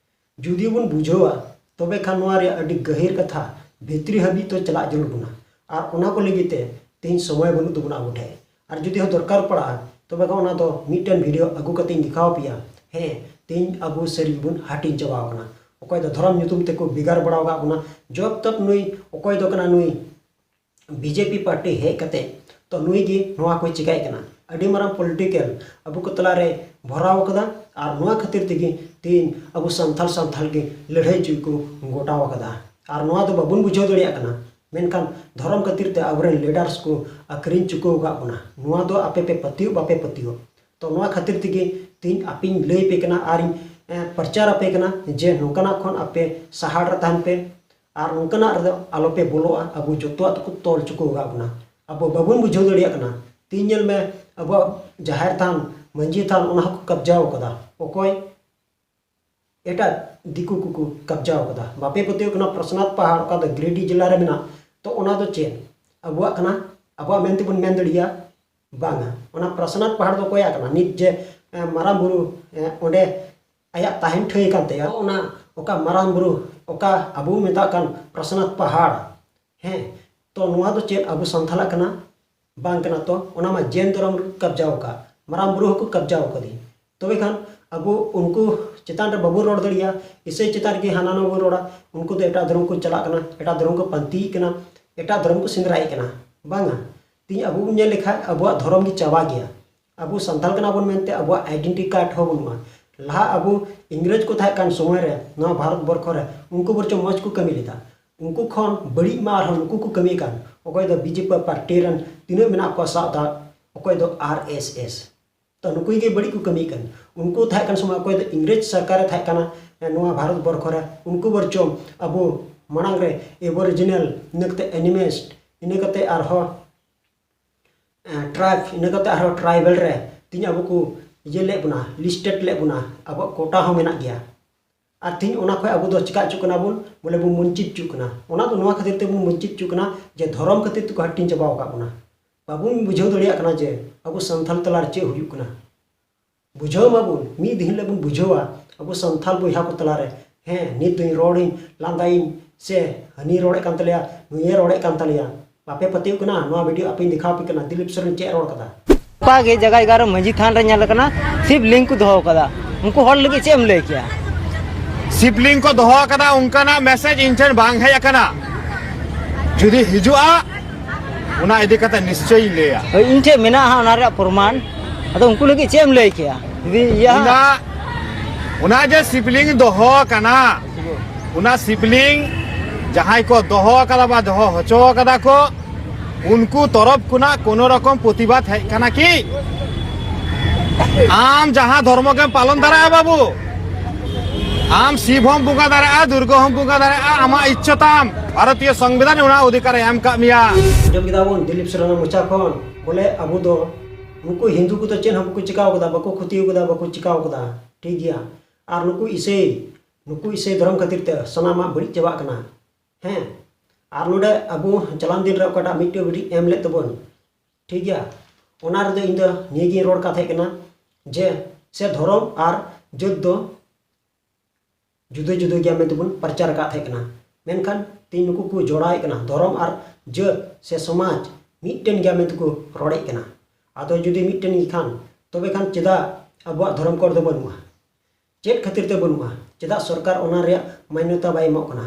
ᱡᱩᱫᱤ ᱵᱚᱱ ᱵᱩᱡᱷᱟᱹᱣᱟ, ᱛᱚᱵᱮ ᱠᱷᱟᱱ ᱱᱚᱣᱟ ᱨᱮᱭᱟᱜ ᱟᱹᱰᱤ ᱜᱟᱹᱦᱤᱨ ᱠᱟᱛᱷᱟ ᱵᱷᱤᱛᱨᱤ ᱦᱟᱹᱵᱤᱡ ᱛᱚ ᱪᱟᱞᱟᱜ ᱡᱟᱹᱨᱩᱲ ᱵᱚᱱᱟ᱾ ᱟᱨ ᱚᱱᱟ ᱠᱚ ᱞᱟᱹᱜᱤᱫ ᱛᱮ ᱛᱮᱦᱮᱧ ᱥᱚᱢᱚᱭ ᱵᱟᱹᱱᱩᱜ ᱛᱟᱵᱚᱱᱟ ᱟᱵᱚ ᱴᱷᱮᱱ᱾ ᱟᱨ ᱡᱩᱫᱤ ᱦᱚᱸ ᱫᱚᱨᱠᱟᱨ ᱯᱟᱲᱟᱜᱼᱟ, ᱛᱚᱵᱮ ᱠᱷᱟᱱ ᱚᱱᱟ ᱫᱚ ᱢᱤᱫᱴᱮᱱ ᱵᱷᱤᱰᱤᱭᱳ ᱟᱹᱜᱩ ᱠᱟᱛᱮᱧ ᱫᱮᱠᱷᱟᱣ ᱟᱯᱮᱭᱟ᱾ ᱦᱮᱸ, ᱛᱮᱦᱮᱧ ᱟᱵᱚ ᱥᱟᱹᱨᱤ ᱜᱮᱵᱚᱱ ᱦᱟᱹᱴᱤᱧ ᱪᱟᱵᱟᱣ ᱠᱟᱱᱟ᱾ ᱚᱠᱚᱭ ᱫᱚ ᱫᱷᱚᱨᱚᱢ ᱧᱩᱛᱩᱢ ᱛᱮᱠᱚ ᱵᱷᱮᱜᱟᱨ ᱵᱟᱲᱟᱣ ᱟᱠᱟᱫ ᱵᱚᱱᱟ᱾ ᱡᱚᱵ ᱛᱚᱠ ᱱᱩᱭ, ᱚᱠᱚᱭ ᱫᱚ ᱠᱟᱱᱟ ᱱᱩᱭ ᱵᱤᱡᱮᱯᱤ ᱯᱟᱨᱴᱤ ᱦᱮᱡ ᱠᱟᱛᱮ, ᱛᱚ ᱱᱩᱭ ᱜᱮ ᱱᱚᱣᱟ ᱠᱚᱭ ᱪᱤᱠᱟᱭᱮᱫ ᱠᱟᱱᱟ᱾ ᱟᱹᱰᱤ ᱢᱟᱨᱟᱝ ᱯᱚᱞᱤᱴᱤᱠᱟᱞ ᱟᱵᱚ ᱠᱚ ᱛᱟᱞᱟᱨᱮ ᱵᱷᱚᱨᱟᱣ ᱟᱠᱟᱫᱟ᱾ ᱟᱨ ᱱᱚᱣᱟ ᱠᱷᱟᱹᱛᱤᱨ ᱛᱮᱜᱮ ᱛᱮᱦᱮᱧ ᱟᱵᱚ ᱥᱟᱱᱛᱟᱞ, ᱥᱟᱱᱛᱟᱞ ᱜᱮ ᱞᱟᱹᱲᱦᱟᱹᱭ ᱦᱚᱪᱚ ᱠᱚ ᱜᱚᱴᱟᱣ ᱟᱠᱟᱫᱟ᱾ ᱟᱨ ᱱᱚᱣᱟ ᱫᱚ ᱵᱟᱵᱚᱱ ᱵᱩᱡᱷᱟᱹᱣ ᱫᱟᱲᱮᱭᱟᱜ ᱠᱟᱱᱟ᱾ ᱢᱮᱱᱠᱷᱟᱱ ᱫᱷᱚᱨᱚᱢ ᱠᱷᱟᱹᱛᱤᱨ ᱛᱮ ᱟᱵᱚᱨᱮᱱ ᱞᱤᱰᱟᱨᱥ ᱠᱚ ᱟᱹᱠᱷᱨᱤᱧ ᱪᱩᱠᱟᱹᱣ ᱟᱠᱟᱫ ᱵᱚᱱᱟ᱾ ᱱᱚᱣᱟ ᱫᱚ ᱟᱯᱮ ᱯᱮ ᱯᱟᱹᱛᱭᱟᱹᱣ ᱵᱟᱯᱮ ᱯᱟᱹᱛᱭᱟᱹᱣ᱾ ᱛᱚ ᱱᱚᱣᱟ ᱠᱷᱟᱹᱛᱤᱨ ᱛᱮᱜᱮ ᱛᱮᱦᱮᱧ ᱟᱯᱮᱧ ᱞᱟᱹᱭ ᱟᱯᱮ ᱠᱟᱱᱟ ᱟᱨᱤᱧ ᱮ, ᱯᱨᱚᱪᱟᱨ ᱟᱯᱮ ᱠᱟᱱᱟ ᱡᱮ ᱱᱚᱝᱠᱟᱱᱟᱜ ᱠᱷᱚᱱ ᱟᱯᱮ ᱥᱟᱦᱟᱲ ᱨᱮ ᱛᱟᱦᱮᱱ ᱯᱮ ᱟᱨ ᱱᱚᱝᱠᱟᱱᱟᱜ ᱨᱮᱫᱚ ᱟᱞᱚᱯᱮ ᱵᱚᱞᱚᱜᱼᱟ᱾ ᱟᱵᱚ ᱡᱚᱛᱚᱣᱟᱜ ᱫᱚᱠᱚ ᱛᱚᱞ ᱪᱩᱠᱟᱹᱣ ᱟᱠᱟᱫ ᱵᱚᱱᱟ, ᱟᱵᱚ ᱵᱟᱵᱚᱱ ᱵᱩᱡᱷᱟᱹᱣ ᱫᱟᱲᱮᱭᱟᱜ ᱠᱟᱱᱟ᱾ ᱛᱤᱦᱤᱧ ᱧᱮᱞ ᱢᱮ, ᱟᱵᱚᱣᱟᱜ ᱡᱟᱦᱮᱨ ᱛᱷᱟᱱ, ᱢᱟᱹᱡᱷᱤ ᱛᱷᱟᱱ, ᱚᱱᱟ ᱦᱚᱸᱠᱚ ᱠᱟᱵᱡᱟᱣ ᱟᱠᱟᱫᱟ᱾ ᱚᱠᱚᱭ? ᱮᱴᱟᱜ ᱫᱤᱠᱩ ᱠᱚᱠᱚ ᱠᱟᱵᱡᱟᱣ ᱟᱠᱟᱫᱟ᱾ ᱵᱟᱯᱮ ᱯᱟᱹᱛᱭᱟᱹᱣ ᱠᱟᱱᱟ, ᱯᱨᱚᱥᱱᱟᱛᱷ ᱯᱟᱦᱟᱲ, ᱚᱠᱟ ᱫᱚ ᱜᱤᱨᱤᱰᱤ ᱡᱮᱞᱟ ᱨᱮ ᱢᱮᱱᱟᱜ, ᱛᱚ ᱚᱱᱟ ᱫᱚ ᱪᱮᱫ ᱟᱵᱚᱣᱟᱜ ᱠᱟᱱᱟ? ᱟᱵᱚᱣᱟᱜ ᱢᱮᱱ ᱛᱮᱵᱚᱱ ᱢᱮᱱ ᱫᱟᱲᱮᱭᱟᱜᱼᱟ? ᱵᱟᱝᱟ᱾ ᱚᱱᱟ ᱯᱨᱚᱥᱱᱟᱛᱷ ᱯᱟᱦᱟᱲ ᱫᱚ ᱚᱠᱚᱭᱟᱜ ᱠᱟᱱᱟ? ᱱᱤᱛ ᱡᱮ ᱮ, ᱢᱟᱨᱟᱝ ᱵᱩᱨᱩ ᱮ, ᱚᱸᱰᱮ ᱟᱭᱟᱜ ᱛᱟᱦᱮᱱ ᱴᱷᱟᱹᱭ ᱠᱟᱱ ᱛᱟᱭᱟ, ᱚᱱᱟ ᱚᱠᱟ ᱢᱟᱨᱟᱝ ᱵᱩᱨᱩ, ᱚᱠᱟ ᱟᱵᱚ ᱢᱮᱛᱟᱜ ᱠᱟᱱ ᱯᱨᱚᱥᱱᱟᱛᱷ ᱯᱟᱦᱟᱲ, ᱦᱮᱸ, ᱛᱚ ᱱᱚᱣᱟ ᱫᱚ ᱪᱮᱫ ᱟᱵᱚ ᱥᱟᱱᱛᱟᱲᱟᱜ ᱠᱟᱱᱟ? ᱵᱟᱝ ᱠᱟᱱᱟ᱾ ᱛᱚ ᱚᱱᱟ ᱢᱟ ᱡᱮᱱ ᱫᱷᱚᱨᱚᱢ ᱨᱮᱠᱚ ᱠᱟᱵᱡᱟᱣ ᱟᱠᱟᱫ, ᱢᱟᱨᱟᱝ ᱵᱩᱨᱩ ᱦᱚᱸᱠᱚ ᱠᱟᱵᱡᱟᱣ ᱟᱠᱟᱫᱮ᱾ ᱛᱚᱵᱮ ᱠᱷᱟᱱ ᱟᱵᱚ ᱩᱱᱠᱩ ᱪᱮᱛᱟᱱ ᱨᱮ ᱵᱟᱵᱚᱱ ᱨᱚᱲ ᱫᱟᱲᱮᱭᱟᱜᱼᱟ᱾ ᱤᱥᱟᱹᱭ ᱪᱮᱛᱟᱱ ᱨᱮᱜᱮ ᱦᱟᱱᱟ ᱱᱚᱣᱟ ᱵᱚᱱ ᱨᱚᱲᱟ, ᱩᱱᱠᱩ ᱫᱚ ᱮᱴᱟᱜ ᱫᱷᱚᱨᱚᱢ ᱠᱚ ᱪᱟᱞᱟᱜ ᱠᱟᱱᱟ, ᱮᱴᱟᱜ ᱫᱷᱚᱨᱚᱢ ᱠᱚ ᱯᱟᱱᱛᱤᱭᱮᱫ ᱠᱟᱱᱟ, ᱮᱴᱟᱜ ᱫᱷᱚᱨᱚᱢ ᱠᱚ ᱥᱮᱸᱫᱽᱨᱟᱭᱮᱫ ᱠᱟᱱᱟ᱾ ᱵᱟᱝᱟ, ᱛᱮᱦᱤᱧ ᱟᱵᱚ ᱵᱚᱱ ᱧᱮᱞ ᱞᱮᱠᱷᱟᱡ ᱟᱵᱚᱣᱟᱜ ᱫᱷᱚᱨᱚᱢ ᱜᱮ ᱪᱟᱵᱟ ᱜᱮᱭᱟ᱾ ᱟᱵᱚ ᱥᱟᱱᱛᱟᱲ ᱠᱟᱱᱟ ᱵᱚᱱ ᱢᱮᱱᱛᱮ ᱟᱵᱚᱣᱟᱜ ᱟᱭᱰᱮᱱᱴᱤᱴᱤ ᱠᱟᱨᱰ ᱦᱚᱸ ᱵᱟᱹᱱᱩᱜᱼᱟ᱾ ᱞᱟᱦᱟ ᱟᱵᱚ ᱤᱝᱨᱮᱡᱽ ᱠᱚ ᱛᱟᱦᱮᱸ ᱠᱟᱱ ᱥᱚᱢᱚᱭ ᱨᱮ ᱱᱚᱣᱟ ᱵᱷᱟᱨᱚᱛ ᱵᱚᱨᱠᱷᱚ ᱨᱮ ᱩᱱᱠᱩ ᱵᱚᱨᱪᱚᱝ ᱢᱚᱡᱽ ᱠᱚ ᱠᱟᱹᱢᱤ ᱞᱮᱫᱟ᱾ ᱩᱱᱠᱩ ᱠᱷᱚᱱ ᱵᱟᱹᱲᱤᱡ ᱢᱟ ᱟᱨᱦᱚᱸ ᱱᱩᱠᱩ ᱠᱚ ᱠᱟᱹᱢᱤ ᱠᱟᱱ᱾ ᱚᱠᱚᱭ ᱫᱚ ᱵᱤᱡᱮᱯᱤ ᱯᱟᱨᱴᱤ ᱨᱮᱱ ᱛᱤᱱᱟᱹᱜ ᱢᱮᱱᱟᱜ ᱠᱚᱣᱟ ᱥᱟᱶᱛᱟ, ᱚᱠᱚᱭ ᱫᱚ ᱟᱨ ᱮᱥ ᱮᱥ᱾ ᱛᱚ ᱱᱩᱠᱩ ᱜᱮ ᱵᱟᱹᱲᱤᱡ ᱠᱚ ᱠᱟᱹᱢᱤ ᱠᱟᱱ᱾ ᱩᱱᱠᱩ ᱛᱟᱦᱮᱸ ᱠᱟᱱ ᱥᱚᱢᱚᱭ ᱚᱠᱚᱭ ᱫᱚ ᱤᱝᱨᱮᱡᱽ ᱥᱚᱨᱠᱟᱨ ᱨᱮ ᱛᱟᱦᱮᱸ ᱠᱟᱱᱟ, ᱮ, ᱱᱚᱣᱟ ᱵᱷᱟᱨᱚᱛ ᱵᱚᱨᱠᱷᱚ ᱨᱮ, ᱩᱱᱠᱩ ᱵᱚᱨᱪᱚᱝ ᱟᱵᱚ ᱢᱟᱲᱟᱝ ᱨᱮ ᱮᱵᱚᱨᱤᱡᱤᱱᱟᱞ, ᱤᱱᱟᱹ ᱠᱟᱛᱮ ᱮᱱᱤᱢᱮᱥᱴ, ᱤᱱᱟᱹ ᱠᱟᱛᱮ ᱟᱨᱦᱚᱸ ᱴᱨᱟᱭᱤᱵᱽ, ᱤᱱᱟᱹ ᱠᱟᱛᱮ ᱟᱨᱦᱚᱸ ᱴᱨᱟᱭᱵᱮᱞ ᱨᱮ ᱛᱤᱦᱤᱧ ᱟᱵᱚ ᱠᱚ ᱤᱭᱟᱹ ᱞᱮᱫ ᱵᱚᱱᱟ, ᱞᱤᱥᱴᱮᱰ ᱞᱮᱫ ᱵᱚᱱᱟ, ᱟᱵᱚᱣᱟᱜ ᱠᱳᱴᱟ ᱦᱚᱸ ᱢᱮᱱᱟᱜ ᱜᱮᱭᱟ᱾ ᱟᱨ ᱛᱤᱦᱤᱧ ᱚᱱᱟ ᱠᱷᱚᱱ ᱟᱵᱚ ᱫᱚ ᱪᱤᱠᱟ ᱦᱚᱪᱚᱜ ᱠᱟᱱᱟ ᱵᱚᱱ? ᱵᱚᱞᱮ ᱵᱚᱱ ᱵᱚᱧᱪᱤᱛ ᱦᱚᱪᱚᱜ ᱠᱟᱱᱟ᱾ ᱚᱱᱟ ᱫᱚ ᱱᱚᱣᱟ ᱠᱷᱟᱹᱛᱤᱨ ᱛᱮᱵᱚᱱ ᱵᱚᱧᱪᱤᱛ ᱦᱚᱪᱚᱜ ᱠᱟᱱᱟ ᱡᱮ ᱫᱷᱚᱨᱚᱢ ᱠᱷᱟᱹᱛᱤᱨ ᱛᱮᱠᱚ ᱦᱟᱹᱴᱤᱧ ᱪᱟᱵᱟᱣ ᱟᱠᱟᱫ ᱵᱚᱱᱟ᱾ ᱵᱟᱵᱚᱱ ᱵᱩᱡᱷᱟᱹᱣ ᱫᱟᱲᱮᱭᱟᱜ ᱠᱟᱱᱟ ᱡᱮ ᱟᱵᱚ ᱥᱟᱱᱛᱟᱲ ᱛᱟᱞᱟᱨᱮ ᱪᱮᱫ ᱦᱩᱭᱩᱜ ᱠᱟᱱᱟ᱾ ᱵᱩᱡᱷᱟᱹᱣ ᱢᱟᱵᱚᱱ, ᱢᱤᱫ ᱫᱤᱱ ᱦᱤᱞᱳᱜ ᱵᱚᱱ ᱵᱩᱡᱷᱟᱹᱣᱟ ᱟᱵᱚ ᱥᱟᱱᱛᱟᱲ ᱵᱚᱭᱦᱟ ᱠᱚ ᱛᱟᱞᱟᱨᱮ᱾ ᱦᱮᱸ, ᱱᱤᱛ ᱫᱚᱧ ᱨᱚᱲᱟᱹᱧ, ᱞᱟᱸᱫᱟᱭᱟᱹᱧ, ᱥᱮ ᱦᱟᱹᱱᱤ ᱨᱚᱲᱮᱫ ᱠᱟᱱ ᱛᱟᱞᱮᱭᱟ, ᱱᱩᱭᱮ ᱨᱚᱲᱮᱫ ᱠᱟᱱ ᱛᱟᱞᱮᱭᱟ᱾ ᱵᱟᱯᱮ ᱯᱟᱹᱛᱭᱟᱹᱣ ᱠᱟᱱᱟ? ᱱᱚᱣᱟ ᱵᱷᱤᱰᱤᱭᱳ ᱟᱯᱮᱧ ᱫᱮᱠᱷᱟᱣ ᱟᱯᱮ ᱠᱟᱱᱟ, ᱫᱤᱞᱤᱯ ᱥᱚᱨᱮᱱ ᱪᱮᱫ ᱮ ᱨᱚᱲ ᱠᱟᱫᱟ᱾ ᱚᱠᱟ ᱜᱮ ᱡᱟᱭᱜᱟ ᱡᱟᱭᱜᱟ ᱨᱮ ᱢᱟᱹᱡᱷᱤ ᱛᱷᱟᱱ ᱨᱮ ᱧᱮᱞ ᱟᱠᱟᱱᱟ, ᱥᱤᱵᱽ ᱞᱤᱝ ᱠᱚ ᱫᱚᱦᱚ ᱟᱠᱟᱫᱟ᱾ ᱩᱱᱠᱩ ᱦᱚᱲ ᱞᱟᱹᱜᱤᱫ ᱪᱮᱫ ᱮᱢ ᱞᱟᱹᱭ ᱠᱮᱭᱟ? ᱥᱤᱵᱽᱞᱤᱝ ᱠᱚ ᱫᱚᱦᱚ ᱟᱠᱟᱫᱟ, ᱚᱱᱠᱟᱱᱟᱜ ᱢᱮᱥᱮᱡᱽ ᱤᱧ ᱴᱷᱮᱱ ᱵᱟᱝ ᱦᱮᱡ ᱟᱠᱟᱱᱟ᱾ ᱡᱩᱫᱤ ᱦᱤᱡᱩᱜᱼᱟ, ᱚᱱᱟ ᱤᱫᱤ ᱠᱟᱛᱮ ᱱᱤᱥᱪᱚᱭ ᱤᱧ ᱞᱟᱹᱭᱟ᱾ ᱦᱳᱭ, ᱤᱧ ᱴᱷᱮᱱ ᱢᱮᱱᱟᱜᱼᱟ ᱦᱟᱸᱜ ᱚᱱᱟ ᱨᱮᱭᱟᱜ ᱯᱨᱚᱢᱟᱱ᱾ ᱟᱫᱚ ᱩᱱᱠᱩ ᱞᱟᱹᱜᱤᱫ ᱪᱮᱫ ᱮᱢ ᱞᱟᱹᱭ ᱠᱮᱭᱟ? ᱡᱩᱫᱤ ᱤᱭᱟᱹ ᱦᱟᱸᱜ ᱚᱱᱟ, ᱚᱱᱟ ᱡᱮ ᱥᱤᱵᱽᱞᱤᱝ ᱫᱚᱦᱚ ᱟᱠᱟᱱᱟ, ᱚᱱᱟ ᱥᱤᱵᱽᱞᱤᱝ ᱡᱟᱦᱟᱸᱭ ᱠᱚ ᱫᱚᱦᱚ ᱟᱠᱟᱫᱟ ᱵᱟ ᱫᱚᱦᱚ ᱦᱚᱪᱚ ᱟᱠᱟᱫᱟ ᱠᱚ, ᱩᱱᱠᱩ ᱛᱚᱨᱚᱯ ᱠᱷᱚᱱᱟᱜ ᱠᱳᱱᱳ ᱨᱚᱠᱚᱢ ᱯᱨᱚᱛᱤᱵᱟᱫ ᱦᱮᱡ ᱠᱟᱱᱟ ᱠᱤ? ᱟᱢ ᱡᱟᱦᱟᱸ ᱫᱷᱚᱨᱢᱚ ᱜᱮᱢ ᱯᱟᱞᱚᱱ ᱫᱟᱲᱮᱭᱟᱜᱼᱟ ᱵᱟᱹᱵᱩ, ᱟᱢ ᱥᱤᱵ ᱦᱚᱸᱢ ᱵᱚᱸᱜᱟ ᱫᱟᱲᱮᱭᱟᱜᱼᱟ, ᱫᱩᱨᱜᱟᱹ ᱦᱚᱸᱢ ᱵᱚᱸᱜᱟ ᱫᱟᱲᱮᱭᱟᱜᱼᱟ, ᱟᱢᱟᱜ ᱤᱪᱪᱷᱟᱹ ᱛᱟᱢ᱾ ᱵᱷᱟᱨᱚᱛᱤᱭᱚ ᱥᱚᱝᱵᱤᱫᱷᱟᱱ ᱚᱱᱟ ᱚᱫᱷᱤᱠᱟᱨ ᱮ ᱮᱢ ᱟᱠᱟᱫ ᱢᱮᱭᱟ᱾ ᱟᱸᱡᱚᱢ ᱠᱮᱫᱟ ᱵᱚᱱ ᱫᱤᱞᱤᱯ ᱥᱚᱨᱮᱱᱟᱜ ᱢᱚᱪᱟ ᱠᱷᱚᱱ, ᱵᱚᱞᱮ ᱟᱵᱚ ᱫᱚ ᱱᱩᱠᱩ ᱦᱤᱱᱫᱩ ᱠᱚᱫᱚ ᱪᱮᱫ ᱦᱚᱸ ᱵᱟᱠᱚ ᱪᱤᱠᱟᱹᱣ ᱠᱟᱫᱟ, ᱵᱟᱠᱚ ᱠᱷᱚᱛᱤ ᱠᱟᱫᱟ, ᱵᱟᱠᱚ ᱪᱤᱠᱟᱹᱣ ᱠᱟᱫᱟ, ᱴᱷᱤᱠ ᱜᱮᱭᱟ᱾ ᱟᱨ ᱱᱩᱠᱩ ᱤᱥᱟᱹᱭ, ᱱᱩᱠᱩ ᱤᱥᱟᱹᱭ ᱫᱷᱚᱨᱚᱢ ᱠᱷᱟᱹᱛᱤᱨ ᱛᱮ ᱥᱟᱱᱟᱢᱟᱜ ᱵᱟᱹᱲᱤᱡ ᱪᱟᱵᱟᱜ ᱠᱟᱱᱟ᱾ ᱦᱮᱸ, ᱟᱨ ᱱᱚᱰᱮ ᱟᱵᱚ ᱪᱟᱞᱟᱣ ᱫᱤᱱ ᱨᱮ ᱚᱠᱟᱴᱟᱜ ᱢᱤᱫᱴᱮᱡ ᱵᱷᱤᱰᱤᱭᱳ ᱮᱢ ᱞᱮᱫ ᱛᱟᱵᱚᱱ, ᱴᱷᱤᱠ ᱜᱮᱭᱟ, ᱚᱱᱟ ᱨᱮᱫᱚ ᱤᱧ ᱫᱚ ᱱᱤᱭᱟᱹ ᱜᱤᱧ ᱨᱚᱲ ᱠᱟᱛᱷᱟ ᱠᱟᱱᱟ ᱡᱮ ᱥᱮ ᱫᱷᱚᱨᱚᱢ ᱟᱨ ᱡᱟᱹᱛ ᱫᱚ ᱡᱩᱫᱟᱹ ᱡᱩᱫᱟᱹ ᱜᱮᱭᱟ ᱢᱮᱱᱛᱮ ᱵᱚᱱ ᱯᱨᱚᱪᱟᱨ ᱟᱠᱟᱫ ᱛᱟᱦᱮᱸ ᱠᱟᱱᱟ᱾ ᱢᱮᱱᱠᱷᱟᱱ ᱛᱮᱦᱮᱧ ᱱᱩᱠᱩ ᱠᱚ ᱡᱚᱲᱟᱣᱮᱫ ᱠᱟᱱᱟ, ᱫᱷᱚᱨᱚᱢ ᱟᱨ ᱡᱟᱹᱛ ᱥᱮ ᱥᱚᱢᱟᱡᱽ ᱢᱤᱫᱴᱮᱱ ᱜᱮᱭᱟ ᱢᱮᱱᱛᱮ ᱠᱚ ᱨᱚᱲᱮᱫ ᱠᱟᱱᱟ᱾ ᱟᱫᱚ ᱡᱩᱫᱤ ᱢᱤᱫᱴᱮᱱ ᱜᱮ ᱠᱷᱟᱱ, ᱛᱚᱵᱮ ᱠᱷᱟᱱ ᱪᱮᱫᱟᱜ ᱟᱵᱚᱣᱟᱜ ᱫᱷᱚᱨᱚᱢ ᱠᱳᱰ ᱫᱚ ᱵᱟᱹᱱᱩᱜᱼᱟ? ᱪᱮᱫ ᱠᱷᱟᱹᱛᱤᱨ ᱛᱮ ᱵᱟᱹᱱᱩᱜᱼᱟ? ᱪᱮᱫᱟᱜ ᱥᱚᱨᱠᱟᱨ ᱚᱱᱟ ᱨᱮᱭᱟᱜ ᱢᱟᱱᱱᱚᱛᱟ ᱵᱟᱭ ᱮᱢᱚᱜ ᱠᱟᱱᱟ?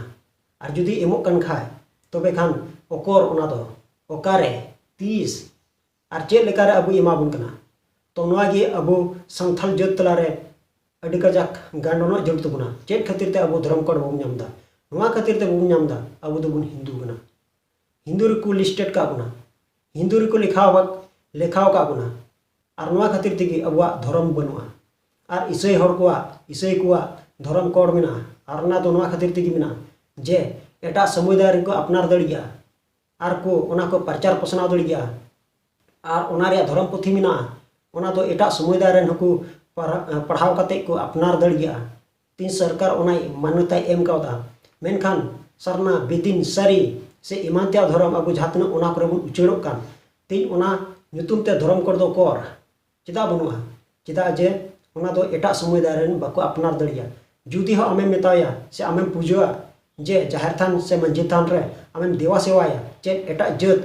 ᱟᱨ ᱡᱩᱫᱤ ᱮᱢᱚᱜ ᱠᱟᱱ ᱠᱷᱟᱡ, ᱛᱚᱵᱮ ᱠᱷᱟᱱ ᱚᱠᱚᱨ ᱚᱱᱟ ᱫᱚ? ᱚᱠᱟᱨᱮ? ᱛᱤᱥ? ᱟᱨ ᱪᱮᱫ ᱞᱮᱠᱟᱨᱮ ᱟᱵᱚᱭ ᱮᱢᱟ ᱵᱚᱱ ᱠᱟᱱᱟ? ᱛᱚ ᱱᱚᱣᱟ ᱜᱮ ᱟᱵᱚ ᱥᱟᱱᱛᱟᱲ ᱡᱟᱹᱛ ᱛᱟᱞᱟᱨᱮ ᱟᱹᱰᱤ ᱠᱟᱡᱟᱠ ᱜᱟᱱᱰᱚᱱᱚᱜ ᱡᱟᱹᱨᱩᱲ ᱛᱟᱵᱚᱱᱟ᱾ ᱪᱮᱫ ᱠᱷᱟᱹᱛᱤᱨ ᱛᱮ ᱟᱵᱚ ᱫᱷᱚᱨᱚᱢ ᱠᱳᱰ ᱵᱟᱵᱚᱱ ᱧᱟᱢ ᱮᱫᱟ? ᱱᱚᱣᱟ ᱠᱷᱟᱹᱛᱤᱨ ᱛᱮ ᱵᱟᱵᱚᱱ ᱧᱟᱢ ᱮᱫᱟ, ᱟᱵᱚ ᱫᱚᱵᱚᱱ ᱦᱤᱱᱫᱩ ᱠᱟᱱᱟ᱾ ᱦᱤᱱᱫᱩ ᱨᱮᱠᱚ ᱞᱤᱥᱴᱮᱰ ᱠᱟᱜ ᱵᱚᱱᱟ, ᱦᱤᱱᱫᱩ ᱨᱮᱠᱚ ᱞᱮᱠᱷᱟᱣ ᱟᱠᱟᱫ, ᱞᱮᱠᱷᱟᱣ ᱟᱠᱟᱫ ᱵᱚᱱᱟ᱾ ᱟᱨ ᱱᱚᱣᱟ ᱠᱷᱟᱹᱛᱤᱨ ᱛᱮᱜᱮ ᱟᱵᱚᱣᱟᱜ ᱫᱷᱚᱨᱚᱢ ᱵᱟᱹᱱᱩᱜᱼᱟ᱾ ᱟᱨ ᱤᱥᱟᱹᱭ ᱦᱚᱲ ᱠᱚᱣᱟᱜ, ᱤᱥᱟᱹᱭ ᱠᱚᱣᱟᱜ ᱫᱷᱚᱨᱚᱢ ᱠᱳᱰ ᱢᱮᱱᱟᱜᱼᱟ᱾ ᱟᱨ ᱚᱱᱟ ᱫᱚ ᱱᱚᱣᱟ ᱠᱷᱟᱹᱛᱤᱨ ᱛᱮᱜᱮ ᱢᱮᱱᱟᱜᱼᱟ ᱡᱮ ᱮᱴᱟᱜ ᱥᱚᱢᱩᱫᱟᱭ ᱨᱮᱠᱚ ᱟᱯᱱᱟᱨ ᱫᱟᱲᱮᱭᱟᱜᱼᱟ᱾ ᱟᱨ ᱠᱚ ᱚᱱᱟ ᱠᱚ ᱯᱨᱚᱪᱟᱨ ᱯᱟᱥᱱᱟᱣ ᱫᱟᱲᱮᱭᱟᱜᱼᱟ᱾ ᱟᱨ ᱚᱱᱟ ᱨᱮᱭᱟᱜ ᱫᱷᱚᱨᱚᱢ ᱯᱩᱛᱷᱤ ᱢᱮᱱᱟᱜᱼᱟ, ᱚᱱᱟ ᱫᱚ ᱮᱴᱟᱜ ᱥᱚᱢᱩᱫᱟᱭ ᱨᱮᱱ ᱦᱚᱸᱠᱚ ᱯᱟᱲᱦᱟ-, ᱯᱟᱲᱦᱟᱣ ᱠᱟᱛᱮ ᱠᱚ ᱟᱯᱱᱟᱨ ᱫᱟᱲᱮᱭᱟᱜᱼᱟ᱾ ᱛᱤᱧ ᱥᱚᱨᱠᱟᱨ ᱚᱱᱟᱭ ᱢᱟᱱᱱᱚᱛᱟᱭ ᱮᱢ ᱠᱟᱣᱫᱟ᱾ ᱢᱮᱱᱠᱷᱟᱱ ᱥᱟᱨᱱᱟ, ᱵᱮᱫᱤᱱ, ᱥᱟᱹᱨᱤ ᱥᱮ ᱮᱢᱟᱱ ᱛᱮᱭᱟᱜ ᱫᱷᱚᱨᱚᱢ ᱟᱵᱚ ᱡᱟᱦᱟᱸ ᱛᱤᱱᱟᱹᱜ ᱚᱱᱟ ᱠᱚᱨᱮ ᱵᱚᱱ ᱩᱪᱟᱹᱲᱚᱜ ᱠᱟᱱ, ᱛᱤᱧ ᱚᱱᱟ ᱧᱩᱛᱩᱢ ᱛᱮ ᱫᱷᱚᱨᱚᱢ ᱠᱳᱰ ᱫᱚ ᱚᱠᱚᱨ? ᱪᱮᱫᱟᱜ ᱵᱟᱹᱱᱩᱜᱼᱟ? ᱪᱮᱫᱟᱜ ᱡᱮ ᱚᱱᱟ ᱫᱚ ᱮᱴᱟᱜ ᱥᱚᱢᱩᱫᱟᱭ ᱨᱮᱱ ᱵᱟᱠᱚ ᱟᱯᱱᱟᱨ ᱫᱟᱲᱮᱭᱟᱜᱼᱟ᱾ ᱡᱩᱫᱤ ᱦᱚᱸ ᱟᱢᱮᱢ ᱢᱮᱛᱟᱣᱟᱭᱟ ᱥᱮ ᱟᱢᱮᱢ ᱯᱩᱡᱟᱹᱣᱟ ᱡᱮ ᱡᱟᱦᱮᱨ ᱛᱷᱟᱱ ᱥᱮ ᱢᱟᱹᱡᱷᱤ ᱛᱷᱟᱱ ᱨᱮ ᱟᱢᱮᱢ ᱫᱮᱣᱟ ᱥᱮᱣᱟᱭᱟ, ᱪᱮᱫ ᱮᱴᱟᱜ ᱡᱟᱹᱛ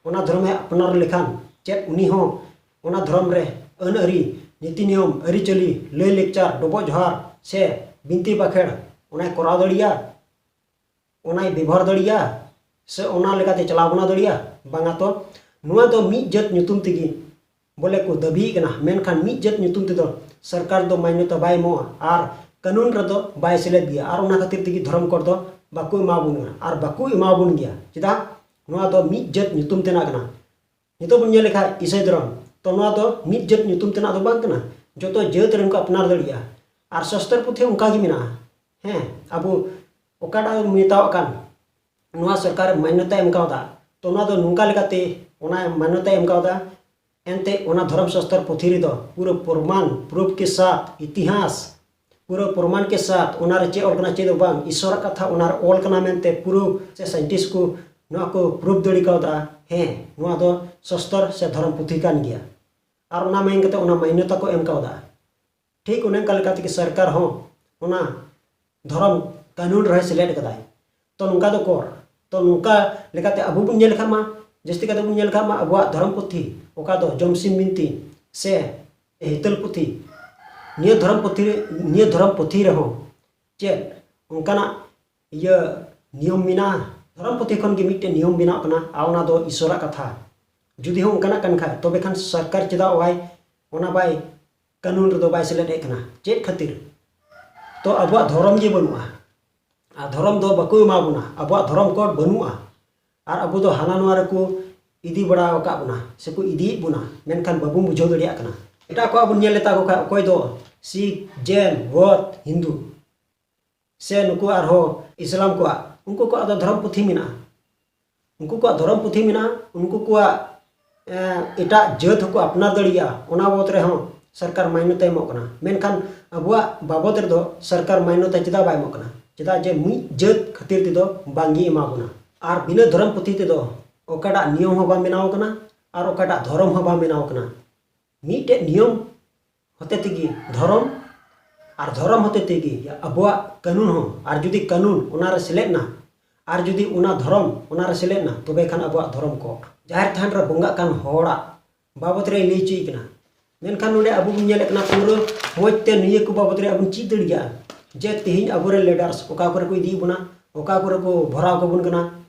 ᱚᱱᱟ ᱫᱷᱚᱨᱚᱢᱮ ᱟᱯᱱᱟᱨ ᱞᱮᱠᱷᱟᱱ ᱪᱮᱫ ᱩᱱᱤ ᱦᱚᱸ ᱚᱱᱟ ᱫᱷᱚᱨᱚᱢ ᱨᱮ ᱟᱹᱱ ᱟᱹᱨᱤ, ᱱᱤᱛᱤ ᱱᱤᱭᱚᱢ, ᱟᱹᱨᱤᱪᱟᱹᱞᱤ, ᱞᱟᱹᱭ ᱞᱮᱠᱪᱟᱨ, ᱰᱚᱵᱚᱜ ᱡᱚᱦᱟᱨ ᱥᱮ ᱵᱤᱱᱛᱤ ᱵᱟᱠᱷᱮᱲ ᱚᱱᱟᱭ ᱠᱚᱨᱟᱣ ᱫᱟᱲᱮᱭᱟᱜᱼᱟ? ᱚᱱᱟᱭ ᱵᱮᱵᱚᱦᱟᱨ ᱫᱟᱲᱮᱭᱟᱜᱼᱟ ᱥᱮ ᱚᱱᱟ ᱞᱮᱠᱟᱛᱮ ᱪᱟᱞᱟᱣ ᱵᱟᱱᱟ ᱫᱟᱲᱮᱭᱟᱜᱼᱟ? ᱵᱟᱝᱟ ᱛᱚ᱾ ᱱᱚᱣᱟ ᱫᱚ ᱢᱤᱫ ᱡᱟᱹᱛ ᱧᱩᱛᱩᱢ ᱛᱮᱜᱮ ᱵᱚᱞᱮ ᱠᱚ ᱫᱟᱹᱵᱤᱭᱮᱫ ᱠᱟᱱᱟ, ᱢᱮᱱᱠᱷᱟᱱ ᱢᱤᱫ ᱡᱟᱹᱛ ᱧᱩᱛᱩᱢ ᱛᱮᱫᱚ ᱥᱚᱨᱠᱟᱨ ᱫᱚ ᱢᱟᱱᱱᱚᱛᱟ ᱵᱟᱭ ᱮᱢᱚᱜᱼᱟ ᱟᱨ ᱠᱟᱹᱱᱩᱱ ᱨᱮᱫᱚ ᱵᱟᱭ ᱥᱮᱞᱮᱫ ᱜᱮᱭᱟ᱾ ᱟᱨ ᱚᱱᱟ ᱠᱷᱟᱹᱛᱤᱨ ᱛᱮᱜᱮ ᱫᱷᱚᱨᱚᱢ ᱠᱳᱰ ᱫᱚ ᱵᱟᱠᱚ ᱮᱢᱟ ᱵᱚᱱ ᱠᱟᱱᱟ ᱟᱨ ᱵᱟᱠᱚ ᱮᱢᱟ ᱵᱚᱱ ᱜᱮᱭᱟ᱾ ᱪᱮᱫᱟᱜ? ᱱᱚᱣᱟ ᱫᱚ ᱢᱤᱫ ᱡᱟᱹᱛ ᱧᱩᱛᱩᱢ ᱛᱮᱱᱟᱜ ᱠᱟᱱᱟ᱾ ᱱᱤᱛᱚᱜ ᱵᱚᱱ ᱧᱮᱞ ᱞᱮᱠᱷᱟᱡ ᱤᱥᱟᱹᱭ ᱫᱷᱚᱨᱚᱢ, ᱛᱚ ᱱᱚᱣᱟ ᱫᱚ ᱢᱤᱫ ᱡᱟᱹᱛ ᱧᱩᱛᱩᱢ ᱛᱮᱱᱟᱜ ᱫᱚ ᱵᱟᱝ ᱠᱟᱱᱟ, ᱡᱚᱛᱚ ᱡᱟᱹᱛ ᱨᱮᱱ ᱠᱚ ᱟᱯᱱᱟᱨ ᱫᱟᱲᱮᱭᱟᱜᱼᱟ᱾ ᱟᱨ ᱥᱟᱥᱛᱚᱨ ᱯᱩᱛᱷᱤ ᱚᱱᱠᱟ ᱜᱮ ᱢᱮᱱᱟᱜᱼᱟ, ᱦᱮᱸ, ᱟᱵᱚ ᱚᱠᱟᱴᱟᱜ ᱢᱮᱛᱟᱣᱟᱜ ᱠᱟᱱ, ᱱᱚᱣᱟ ᱥᱚᱨᱠᱟᱨ ᱢᱟᱱᱱᱚᱛᱟᱭ ᱮᱢ ᱠᱟᱣᱫᱟ᱾ ᱛᱚ ᱱᱚᱣᱟ ᱫᱚ ᱱᱚᱝᱠᱟ ᱞᱮᱠᱟᱛᱮ ᱚᱱᱟ ᱢᱟᱱᱱᱚᱛᱟᱭ ᱮᱢ ᱠᱟᱣᱫᱟ, ᱮᱱᱛᱮ ᱚᱱᱟ ᱫᱷᱚᱨᱚᱢ ᱥᱟᱥᱛᱚᱨ ᱯᱩᱛᱷᱤ ᱨᱮᱫᱚ ᱯᱩᱨᱟᱹ ᱯᱨᱚᱢᱟᱱ, ᱯᱨᱩᱯᱷ ᱠᱮ ᱥᱟᱛᱷ, ᱤᱛᱤᱦᱟᱥ, ᱯᱩᱨᱟᱹ ᱯᱨᱚᱢᱟᱱ ᱠᱮ ᱥᱟᱛᱷ ᱚᱱᱟ ᱨᱮ ᱪᱮᱫ ᱚᱞ ᱠᱟᱱᱟ, ᱪᱮᱫ ᱫᱚ ᱵᱟᱝ, ᱤᱥᱚᱨᱟᱜ ᱠᱟᱛᱷᱟ ᱚᱱᱟ ᱨᱮ ᱚᱞ ᱠᱟᱱᱟ ᱢᱮᱱᱛᱮ ᱯᱩᱨᱟᱹ ᱥᱮ ᱥᱟᱭᱮᱱᱴᱤᱥᱴ ᱠᱚ ᱱᱚᱣᱟ ᱠᱚ ᱯᱨᱩᱯᱷ ᱫᱟᱲᱮ ᱠᱟᱣᱫᱟ, ᱦᱮᱸ, ᱱᱚᱣᱟ ᱫᱚ ᱥᱟᱥᱛᱚᱨ ᱥᱮ ᱫᱷᱚᱨᱚᱢ ᱯᱩᱛᱷᱤ ᱠᱟᱱ ᱜᱮᱭᱟ᱾ ᱟᱨ ᱚᱱᱟ ᱢᱮᱱ ᱠᱟᱛᱮ ᱚᱱᱟ ᱢᱟᱱᱱᱚᱛᱟ ᱠᱚ ᱮᱢ ᱠᱟᱣᱫᱟ᱾ ᱴᱷᱤᱠ ᱚᱱᱮ ᱚᱱᱠᱟ ᱞᱮᱠᱟ ᱛᱮᱜᱮ ᱥᱚᱨᱠᱟᱨ ᱦᱚᱸ ᱚᱱᱟ ᱫᱷᱚᱨᱚᱢ ᱠᱟᱹᱱᱩᱱ ᱨᱮᱦᱚᱸᱭ ᱥᱮᱞᱮᱫ ᱠᱟᱫᱟᱭ᱾ ᱛᱚ ᱱᱚᱝᱠᱟ ᱫᱚ ᱠᱚᱨ, ᱛᱚ ᱱᱚᱝᱠᱟ ᱞᱮᱠᱟᱛᱮ ᱟᱵᱚ ᱵᱚᱱ ᱧᱮᱞ ᱞᱮᱠᱷᱟᱱ ᱢᱟ, ᱡᱟᱹᱥᱛᱤ ᱠᱟᱛᱮ ᱵᱚᱱ ᱧᱮᱞ ᱞᱮᱠᱷᱟᱱ ᱢᱟ ᱟᱵᱚᱣᱟᱜ ᱫᱷᱚᱨᱚᱢ ᱯᱩᱛᱷᱤ, ᱚᱠᱟ ᱫᱚ ᱡᱚᱢᱥᱤᱢ ᱵᱤᱱᱛᱤ ᱥᱮ ᱦᱤᱛᱟᱹᱞ ᱯᱩᱛᱷᱤ, ᱱᱤᱭᱟᱹ ᱫᱷᱚᱨᱚᱢ ᱯᱩᱛᱷᱤ ᱨᱮ, ᱱᱤᱭᱟᱹ ᱫᱷᱚᱨᱚᱢ ᱯᱩᱛᱷᱤ ᱨᱮᱦᱚᱸ ᱪᱮᱫ ᱚᱱᱠᱟᱱᱟᱜ ᱤᱭᱟᱹ ᱱᱤᱭᱚᱢ ᱢᱮᱱᱟᱜᱼᱟ? ᱫᱷᱚᱨᱚᱢ ᱯᱩᱛᱷᱤ ᱠᱷᱚᱱ ᱜᱮ ᱢᱤᱫᱴᱮᱱ ᱱᱤᱭᱚᱢ ᱵᱮᱱᱟᱣ ᱠᱟᱱᱟ, ᱟᱨ ᱚᱱᱟ ᱫᱚ ᱤᱥᱚᱨᱟᱜ ᱠᱟᱛᱷᱟ᱾ ᱡᱩᱫᱤ ᱦᱚᱸ ᱚᱱᱠᱟᱱᱟᱜ ᱠᱟᱱ ᱠᱷᱟᱡ, ᱛᱚᱵᱮ ᱠᱷᱟᱱ ᱥᱚᱨᱠᱟᱨ ᱪᱮᱫᱟᱜ ᱵᱟᱭ, ᱚᱱᱟ ᱵᱟᱭ ᱠᱟᱹᱱᱩᱱ ᱨᱮᱫᱚ ᱵᱟᱭ ᱥᱮᱞᱮᱫ ᱮᱫ ᱠᱟᱱᱟ? ᱪᱮᱫ ᱠᱷᱟᱹᱛᱤᱨ? ᱛᱚ ᱟᱵᱚᱣᱟᱜ ᱫᱷᱚᱨᱚᱢ ᱜᱮ ᱵᱟᱹᱱᱩᱜᱼᱟ, ᱟᱨ ᱫᱷᱚᱨᱚᱢ ᱫᱚ ᱵᱟᱠᱚ ᱮᱢᱟ ᱵᱚᱱᱟ, ᱟᱵᱚᱣᱟᱜ ᱫᱷᱚᱨᱚᱢ ᱠᱳᱰ ᱵᱟᱹᱱᱩᱜᱼᱟ, ᱟᱨ ᱟᱵᱚ ᱫᱚ ᱦᱟᱱᱟ ᱱᱚᱣᱟ ᱨᱮᱠᱚ ᱤᱫᱤ ᱵᱟᱲᱟ ᱟᱠᱟᱫ ᱵᱚᱱᱟ ᱥᱮᱠᱚ ᱤᱫᱤᱭᱮᱫ ᱵᱚᱱᱟ, ᱢᱮᱱᱠᱷᱟᱱ ᱵᱟᱵᱚᱱ ᱵᱩᱡᱷᱟᱹᱣ ᱫᱟᱲᱮᱭᱟᱜ ᱠᱟᱱᱟ᱾ ᱮᱴᱟᱜ ᱠᱚᱣᱟᱜ ᱵᱚᱱ ᱧᱮᱞ ᱞᱮᱛᱟ ᱠᱚ ᱠᱷᱟᱡ, ᱚᱠᱚᱭ ᱫᱚ ᱥᱤᱠᱷ, ᱡᱮᱱ, ᱵᱳᱫᱷ, ᱦᱤᱱᱫᱩ, ᱥᱮ ᱱᱩᱠᱩ ᱟᱨᱦᱚᱸ ᱤᱥᱞᱟᱢ ᱠᱚᱣᱟᱜ, ᱩᱱᱠᱩ ᱠᱚᱣᱟᱜ ᱫᱚ ᱫᱷᱚᱨᱚᱢ ᱯᱩᱛᱷᱤ ᱢᱮᱱᱟᱜᱼᱟ᱾ ᱩᱱᱠᱩ ᱠᱚᱣᱟᱜ ᱫᱷᱚᱨᱚᱢ ᱯᱩᱛᱷᱤ ᱢᱮᱱᱟᱜᱼᱟ, ᱩᱱᱠᱩ ᱠᱚᱣᱟᱜ, ᱮᱸ, ᱮᱴᱟᱜ ᱡᱟᱹᱛ ᱦᱚᱸᱠᱚ ᱟᱯᱱᱟᱨ ᱫᱟᱲᱮᱭᱟᱜᱼᱟ, ᱚᱱᱟ ᱵᱟᱵᱚᱫ ᱨᱮᱦᱚᱸ ᱥᱚᱨᱠᱟᱨ ᱢᱟᱱᱱᱚᱛᱟᱭ ᱮᱢᱚᱜ ᱠᱟᱱᱟ᱾ ᱢᱮᱱᱠᱷᱟᱱ ᱟᱵᱚᱣᱟᱜ ᱵᱟᱵᱚᱫ ᱨᱮᱫᱚ ᱥᱚᱨᱠᱟᱨ ᱢᱟᱱᱱᱚᱛᱟ ᱪᱮᱫᱟᱜ ᱵᱟᱭ ᱮᱢᱚᱜ ᱠᱟᱱᱟ? ᱪᱮᱫᱟᱜ ᱡᱮ ᱢᱤᱫ ᱡᱟᱹᱛ ᱠᱷᱟᱹᱛᱤᱨ ᱛᱮᱫᱚ ᱵᱟᱝᱜᱮ ᱮᱢᱟ ᱵᱚᱱᱟ᱾ ᱟᱨ ᱵᱤᱱᱟᱹ ᱫᱷᱚᱨᱚᱢ ᱯᱩᱛᱷᱤ ᱛᱮᱫᱚ ᱚᱠᱟᱴᱟᱜ ᱱᱤᱭᱚᱢ ᱦᱚᱸ ᱵᱟᱝ ᱵᱮᱱᱟᱣ ᱠᱟᱱᱟ ᱟᱨ ᱚᱠᱟᱴᱟᱜ ᱫᱷᱚᱨᱚᱢ ᱦᱚᱸ ᱵᱟᱝ ᱵᱮᱱᱟᱣ ᱠᱟᱱᱟ᱾ ᱢᱤᱫᱴᱮᱡ ᱱᱤᱭᱚᱢ ᱦᱚᱛᱮ ᱛᱮᱜᱮ ᱫᱷᱚᱨᱚᱢ, ᱟᱨ ᱫᱷᱚᱨᱚᱢ ᱦᱚᱛᱮ ᱛᱮᱜᱮ ᱟᱵᱚᱣᱟᱜ ᱠᱟᱹᱱᱩᱱ ᱦᱚᱸ, ᱟᱨ ᱡᱩᱫᱤ ᱠᱟᱹᱱᱩᱱ ᱚᱱᱟᱨᱮ ᱥᱮᱞᱮᱫ ᱱᱟ, ᱟᱨ ᱡᱩᱫᱤ ᱚᱱᱟ ᱫᱷᱚᱨᱚᱢ ᱚᱱᱟᱨᱮ ᱥᱮᱞᱮᱫ ᱱᱟ, ᱛᱚᱵᱮ ᱠᱷᱟᱱ ᱟᱵᱚᱣᱟᱜ ᱫᱷᱚᱨᱚᱢ ᱠᱳᱰ ᱡᱟᱦᱮᱨ ᱛᱷᱟᱱ ᱨᱮ ᱵᱚᱸᱜᱟᱜ ᱠᱟᱱ ᱦᱚᱲᱟᱜ ᱵᱟᱵᱚᱫ ᱨᱮ ᱞᱟᱹᱭ ᱦᱚᱪᱚᱭ ᱠᱟᱱᱟ᱾ ᱢᱮᱱᱠᱷᱟᱱ ᱱᱚᱰᱮ ᱟᱵᱚ ᱵᱚᱱ ᱧᱮᱞᱮᱫ ᱠᱟᱱᱟ, ᱯᱩᱨᱟᱹ ᱢᱚᱡᱽ ᱛᱮ ᱱᱤᱭᱟᱹ ᱠᱚ ᱵᱟᱵᱚᱫ ᱨᱮ ᱟᱵᱚ ᱵᱚᱱ ᱪᱮᱫ ᱫᱟᱲᱮᱭᱟᱜᱼᱟ ᱡᱮ ᱛᱮᱦᱮᱧ ᱟᱵᱚᱨᱮᱱ ᱞᱤᱰᱟᱨᱥ ᱚᱠᱟ ᱠᱚᱨᱮ ᱠᱚ ᱤᱫᱤᱭᱮᱫ ᱵᱚᱱᱟ, ᱚᱠᱟ ᱠᱚᱨᱮ ᱠᱚ ᱵᱷᱚᱨᱟᱣ ᱠᱟᱵᱚᱱ ᱠᱟᱱᱟ᱾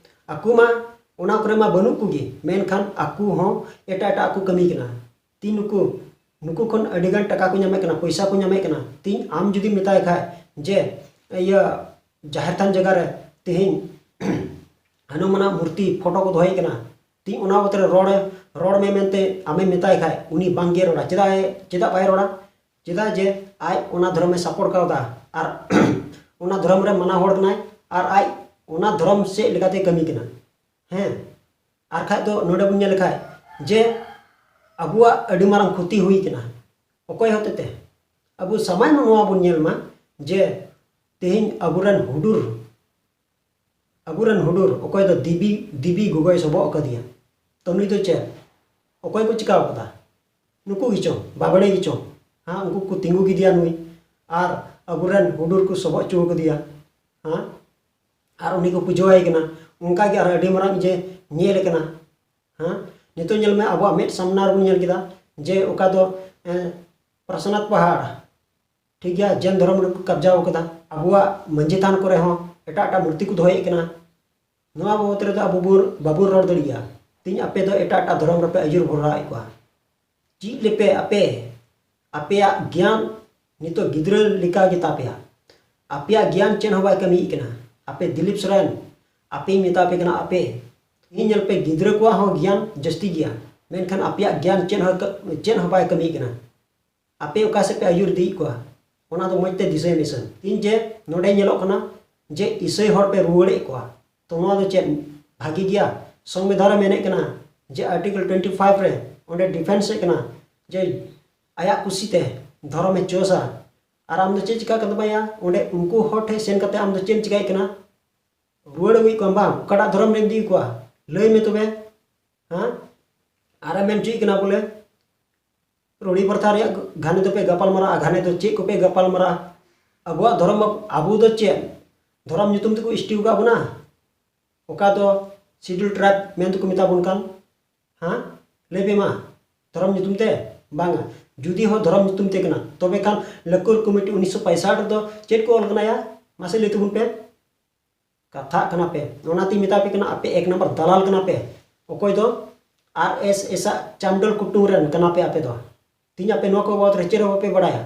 ᱟᱠᱚ ᱢᱟ ᱚᱱᱟ ᱠᱚᱨᱮ ᱢᱟ ᱵᱟᱹᱱᱩᱜ ᱠᱚᱜᱮ, ᱢᱮᱱᱠᱷᱟᱱ ᱟᱠᱚ ᱦᱚᱸ ᱮᱴᱟᱜ ᱮᱴᱟᱜ ᱠᱚ ᱠᱟᱹᱢᱤ ᱠᱟᱱᱟ᱾ ᱛᱤ ᱱᱩᱠᱩ, ᱱᱩᱠᱩ ᱠᱷᱚᱱ ᱟᱹᱰᱤ ᱜᱟᱱ ᱴᱟᱠᱟ ᱠᱚ ᱧᱟᱢᱮᱫ ᱠᱟᱱᱟ, ᱯᱚᱭᱥᱟ ᱠᱚ ᱧᱟᱢᱮᱫ ᱠᱟᱱᱟ᱾ ᱛᱤᱧ ᱟᱢ ᱡᱩᱫᱤ ᱢᱮᱛᱟᱭ ᱠᱷᱟᱡ ᱡᱮ ᱤᱭᱟᱹ ᱡᱟᱦᱮᱨ ᱛᱷᱟᱱ ᱡᱟᱭᱜᱟ ᱨᱮ ᱛᱮᱦᱮᱧ ᱦᱟᱱᱩᱢᱟᱱᱟᱜ ᱢᱩᱨᱛᱤ, ᱯᱷᱳᱴᱳ ᱠᱚ ᱫᱚᱦᱚᱭ ᱠᱟᱱᱟ, ᱛᱤᱧ ᱚᱱᱟ ᱵᱟᱵᱚᱫ ᱨᱮ ᱨᱚᱲ, ᱨᱚᱲ ᱢᱮ ᱢᱮᱱᱛᱮ ᱟᱢᱮᱢ ᱢᱮᱛᱟᱭ ᱠᱷᱟᱡ, ᱩᱱᱤ ᱵᱟᱝ ᱜᱮ ᱨᱚᱲᱟ᱾ ᱪᱮᱫᱟᱜ ᱮ, ᱪᱮᱫᱟᱜ ᱵᱟᱭ ᱨᱚᱲᱟ? ᱪᱮᱫᱟᱜ ᱡᱮ ᱟᱡ ᱚᱱᱟ ᱫᱷᱚᱨᱚᱢᱮ ᱥᱟᱯᱳᱨᱴ ᱠᱟᱣᱫᱟ᱾ ᱟᱨ ᱚᱱᱟ ᱫᱷᱚᱨᱚᱢ ᱨᱮ ᱢᱟᱱᱟᱣ ᱦᱚᱲ ᱠᱟᱱᱟᱭ, ᱟᱨ ᱟᱡ ᱚᱱᱟ ᱫᱷᱚᱨᱚᱢ ᱥᱮᱫ ᱞᱮᱠᱟᱛᱮ ᱠᱟᱹᱢᱤ ᱠᱟᱱᱟ᱾ ᱦᱮᱸ, ᱟᱨ ᱠᱷᱟᱡ ᱫᱚ ᱱᱚᱰᱮ ᱵᱚᱱ ᱧᱮᱞ ᱞᱮᱠᱷᱟᱡ ᱡᱮ ᱟᱵᱚᱣᱟᱜ ᱟᱹᱰᱤ ᱢᱟᱨᱟᱝ ᱠᱷᱚᱛᱤ ᱦᱩᱭ ᱠᱟᱱᱟ᱾ ᱚᱠᱚᱭ ᱦᱚᱛᱮᱛᱮ? ᱟᱵᱚ ᱥᱟᱢᱟᱱᱭᱚ ᱱᱚᱣᱟ ᱵᱚᱱ ᱧᱮᱞ ᱢᱟ ᱡᱮ ᱛᱮᱦᱮᱧ ᱟᱵᱚᱨᱮᱱ ᱦᱩᱰᱩᱨ, ᱟᱵᱚᱨᱮᱱ ᱦᱩᱰᱩᱨ ᱚᱠᱚᱭ ᱫᱚ ᱫᱤᱵᱤ, ᱫᱤᱵᱤ ᱜᱚᱜᱚᱭ ᱥᱚᱵᱚᱜ ᱟᱠᱟᱫᱮᱭᱟ᱾ ᱛᱚ ᱱᱩᱭ ᱫᱚ ᱪᱮᱫ? ᱚᱠᱚᱭ ᱠᱚ ᱪᱤᱠᱟᱹ ᱟᱠᱟᱫᱟ? ᱱᱩᱠᱩ ᱜᱮᱪᱚ, ᱵᱟᱵᱲᱮ ᱜᱮᱪᱚ᱾ ᱦᱮᱸ, ᱩᱱᱠᱩ ᱠᱚ ᱛᱤᱸᱜᱩ ᱠᱮᱫᱮᱭᱟ ᱱᱩᱭ, ᱟᱨ ᱟᱵᱚᱨᱮᱱ ᱦᱩᱰᱩᱨ ᱠᱚ ᱥᱚᱵᱚᱜ ᱦᱚᱪᱚ ᱟᱠᱟᱫᱮᱭᱟ᱾ ᱦᱮᱸ, ᱟᱨ ᱩᱱᱤ ᱠᱚ ᱯᱩᱡᱟᱹᱣᱟᱭ ᱠᱟᱱᱟ᱾ ᱚᱱᱠᱟ ᱜᱮ ᱟᱨ ᱟᱹᱰᱤ ᱢᱟᱨᱟᱝ ᱡᱮ ᱧᱮᱞ ᱠᱟᱱᱟ᱾ ᱦᱮᱸ, ᱱᱤᱛᱚᱜ ᱧᱮᱞ ᱢᱮ, ᱟᱵᱚᱣᱟᱜ ᱢᱮᱫ ᱥᱟᱢᱱᱟ ᱨᱮᱵᱚᱱ ᱧᱮᱞ ᱠᱮᱫᱟ ᱡᱮ ᱚᱠᱟ ᱫᱚ, ᱮ, ᱯᱨᱟᱥᱱᱟᱛᱷ ᱯᱟᱦᱟᱲ, ᱴᱷᱤᱠ ᱜᱮᱭᱟ, ᱡᱮᱱ ᱫᱷᱚᱨᱚᱢ ᱨᱮᱠᱚ ᱠᱟᱵᱡᱟᱣ ᱠᱟᱫᱟ᱾ ᱟᱵᱚᱣᱟᱜ ᱢᱟᱹᱡᱷᱤ ᱛᱷᱟᱱ ᱠᱚᱨᱮ ᱦᱚᱸ ᱮᱴᱟᱜ ᱮᱴᱟᱜ ᱢᱩᱨᱛᱤ ᱠᱚ ᱫᱚᱦᱚᱭᱮᱫ ᱠᱟᱱᱟ᱾ ᱱᱚᱣᱟ ᱵᱟᱵᱚᱛ ᱨᱮᱫᱚ ᱟᱵᱚ ᱵᱚᱱ, ᱵᱟᱵᱚᱱ ᱨᱚᱲ ᱫᱟᱲᱮᱭᱟᱜᱼᱟ᱾ ᱛᱮᱦᱮᱧ ᱟᱯᱮ ᱫᱚ ᱮᱴᱟᱜ ᱮᱴᱟᱜ ᱫᱷᱚᱨᱚᱢ ᱨᱮᱯᱮ ᱟᱹᱭᱩᱨ ᱵᱷᱚᱨᱟᱣᱮᱫ ᱠᱚᱣᱟ᱾ ᱪᱮᱫ ᱞᱮᱯᱮ ᱟᱯᱮ? ᱟᱯᱮᱭᱟᱜ ᱜᱮᱭᱟᱱ ᱱᱤᱛᱚᱜ ᱜᱤᱫᱽᱨᱟᱹ ᱞᱮᱠᱟ ᱜᱮ ᱛᱟᱯᱮᱭᱟ᱾ ᱟᱯᱮᱭᱟᱜ ᱜᱮᱭᱟᱱ ᱪᱮᱫ ᱦᱚᱸ ᱵᱟᱭ ᱠᱟᱹᱢᱤᱭᱮᱫ ᱠᱟᱱᱟ᱾ ᱟᱯᱮ ᱫᱤᱞᱤᱯ ᱥᱚᱨᱮᱱ, ᱟᱯᱮᱧ ᱢᱮᱛᱟ ᱯᱮ ᱠᱟᱱᱟ, ᱟᱯᱮ, ᱛᱮᱦᱮᱧ ᱧᱮᱞ ᱯᱮ, ᱜᱤᱫᱽᱨᱟᱹ ᱠᱚᱣᱟᱜ ᱦᱚᱸ ᱜᱮᱭᱟᱱ ᱡᱟᱹᱥᱛᱤ ᱜᱮᱭᱟ, ᱢᱮᱱᱠᱷᱟᱱ ᱟᱯᱮᱭᱟᱜ ᱜᱮᱭᱟᱱ ᱪᱮᱫ ᱦᱚᱸ ᱠᱟᱹ-, ᱪᱮᱫ ᱦᱚᱸ ᱵᱟᱭ ᱠᱟᱹᱢᱤᱭᱮᱫ ᱠᱟᱱᱟ᱾ ᱟᱯᱮ ᱚᱠᱟ ᱥᱮᱫ ᱯᱮ ᱟᱹᱭᱩᱨ ᱤᱫᱤᱭᱮᱫ ᱠᱚᱣᱟ, ᱚᱱᱟ ᱫᱚ ᱢᱚᱡᱽ ᱛᱮ ᱫᱤᱥᱟᱹᱭ ᱢᱮᱥᱮ᱾ ᱛᱮᱦᱮᱧ ᱡᱮ ᱱᱚᱰᱮ ᱧᱮᱞᱚᱜ ᱠᱟᱱᱟ ᱡᱮ ᱤᱥᱟᱹᱭ ᱦᱚᱲ ᱯᱮ ᱨᱩᱣᱟᱹᱲᱮᱫ ᱠᱚᱣᱟ, ᱛᱚ ᱱᱚᱣᱟ ᱫᱚ ᱪᱮᱫ ᱵᱷᱟᱜᱤ ᱜᱮᱭᱟ? ᱥᱚᱝᱵᱤᱫᱷᱟᱱ ᱨᱮ ᱢᱮᱱᱮᱫ ᱠᱟᱱᱟ ᱡᱮ ᱟᱨᱴᱤᱠᱮᱞ ᱴᱩᱭᱮᱱᱴᱤ ᱯᱷᱟᱭᱤᱵᱷ ᱨᱮ ᱚᱸᱰᱮ ᱰᱤᱯᱷᱮᱱᱥ ᱮᱫ ᱠᱟᱱᱟ ᱡᱮ ᱟᱭᱟᱜ ᱠᱩᱥᱤ ᱛᱮ ᱫᱷᱚᱨᱚᱢᱮ ᱪᱚᱭᱮᱥᱟ, ᱟᱨ ᱟᱢ ᱫᱚ ᱪᱮᱫ ᱪᱤᱠᱟ ᱠᱟᱛᱮ ᱵᱟᱭᱟ? ᱚᱸᱰᱮ ᱩᱱᱠᱩ ᱦᱚᱲ ᱴᱷᱮᱱ ᱥᱮᱱ ᱠᱟᱛᱮ ᱟᱢ ᱫᱚ ᱪᱮᱫ ᱮᱢ ᱪᱤᱠᱟᱭᱮᱫ ᱠᱟᱱᱟ? ᱨᱩᱣᱟᱹᱲ ᱟᱹᱜᱩᱭᱮᱫ ᱠᱚᱣᱟᱢ ᱵᱟᱝ? ᱚᱠᱟᱴᱟᱜ ᱫᱷᱚᱨᱚᱢ ᱨᱮᱢ ᱤᱫᱤ ᱠᱚᱣᱟ? ᱞᱟᱹᱭ ᱢᱮ ᱛᱚᱵᱮ᱾ ᱦᱮᱸ, ᱟᱨᱮᱢ ᱢᱮᱱ ᱦᱚᱪᱚᱭᱮᱫ ᱠᱟᱱᱟ ᱵᱚᱞᱮ ᱨᱩᱲᱤ ᱯᱨᱚᱛᱷᱟ ᱨᱮᱭᱟᱜ ᱜᱷᱟᱱᱮ ᱫᱚᱯᱮ ᱜᱟᱯᱟᱞ ᱢᱟᱨᱟᱜᱼᱟ, ᱜᱷᱟᱱᱮ ᱫᱚ ᱪᱮᱫ ᱠᱚᱯᱮ ᱜᱟᱯᱟᱞ ᱢᱟᱨᱟᱜᱼᱟ? ᱟᱵᱚᱣᱟᱜ ᱫᱷᱚᱨᱚᱢ, ᱟᱵᱚ ᱫᱚ ᱪᱮᱫ ᱫᱷᱚᱨᱚᱢ ᱧᱩᱛᱩᱢ ᱛᱮᱠᱚ ᱮᱥ ᱴᱤ ᱟᱠᱟᱫ ᱵᱚᱱᱟ? ᱚᱠᱟ ᱫᱚ ᱥᱤᱰᱩᱞ ᱴᱨᱟᱭᱤᱵᱽ ᱢᱮᱱ ᱛᱮᱠᱚ ᱢᱮᱛᱟ ᱵᱚᱱ ᱠᱟᱱ? ᱦᱮᱸ, ᱞᱟᱹᱭ ᱯᱮ ᱢᱟ, ᱫᱷᱚᱨᱚᱢ ᱧᱩᱛᱩᱢ ᱛᱮ? ᱵᱟᱝᱟ᱾ ᱡᱩᱫᱤ ᱦᱚᱸ ᱫᱷᱚᱨᱚᱢ ᱧᱩᱛᱩᱢ ᱛᱮ ᱠᱟᱱᱟ, ᱛᱚᱵᱮ ᱠᱷᱟᱱ ᱞᱟᱹᱠᱩᱨ ᱠᱚᱢᱤᱴᱤ ᱩᱱᱤᱥᱥᱚ ᱯᱚᱸᱭᱥᱟᱴ ᱨᱮᱫᱚ ᱪᱮᱫ ᱠᱚ ᱚᱞ ᱠᱟᱱᱟᱭᱟ? ᱢᱟᱥᱮ ᱞᱟᱹᱭ ᱛᱟᱵᱚᱱ ᱯᱮ᱾ ᱠᱟᱛᱷᱟᱜ ᱠᱟᱱᱟ ᱯᱮ, ᱚᱱᱟᱛᱤᱧ ᱢᱮᱛᱟ ᱯᱮ ᱠᱟᱱᱟ, ᱟᱯᱮ ᱮᱠ ᱱᱟᱢᱵᱟᱨ ᱫᱟᱞᱟᱞ ᱠᱟᱱᱟ ᱯᱮ᱾ ᱚᱠᱚᱭ ᱫᱚ? ᱟᱨ ᱮᱥ ᱮᱥ ᱟᱜ ᱪᱟᱢᱰᱚᱞ ᱠᱩᱴᱩᱢ ᱨᱮᱱ ᱠᱟᱱᱟ ᱯᱮ ᱟᱯᱮ ᱫᱚ᱾ ᱛᱮᱦᱮᱧ ᱟᱯᱮ ᱱᱚᱣᱟ ᱠᱚ ᱵᱟᱵᱚᱫ ᱨᱮ ᱪᱮᱫ ᱦᱚᱸ ᱵᱟᱯᱮ ᱵᱟᱲᱟᱭᱟ᱾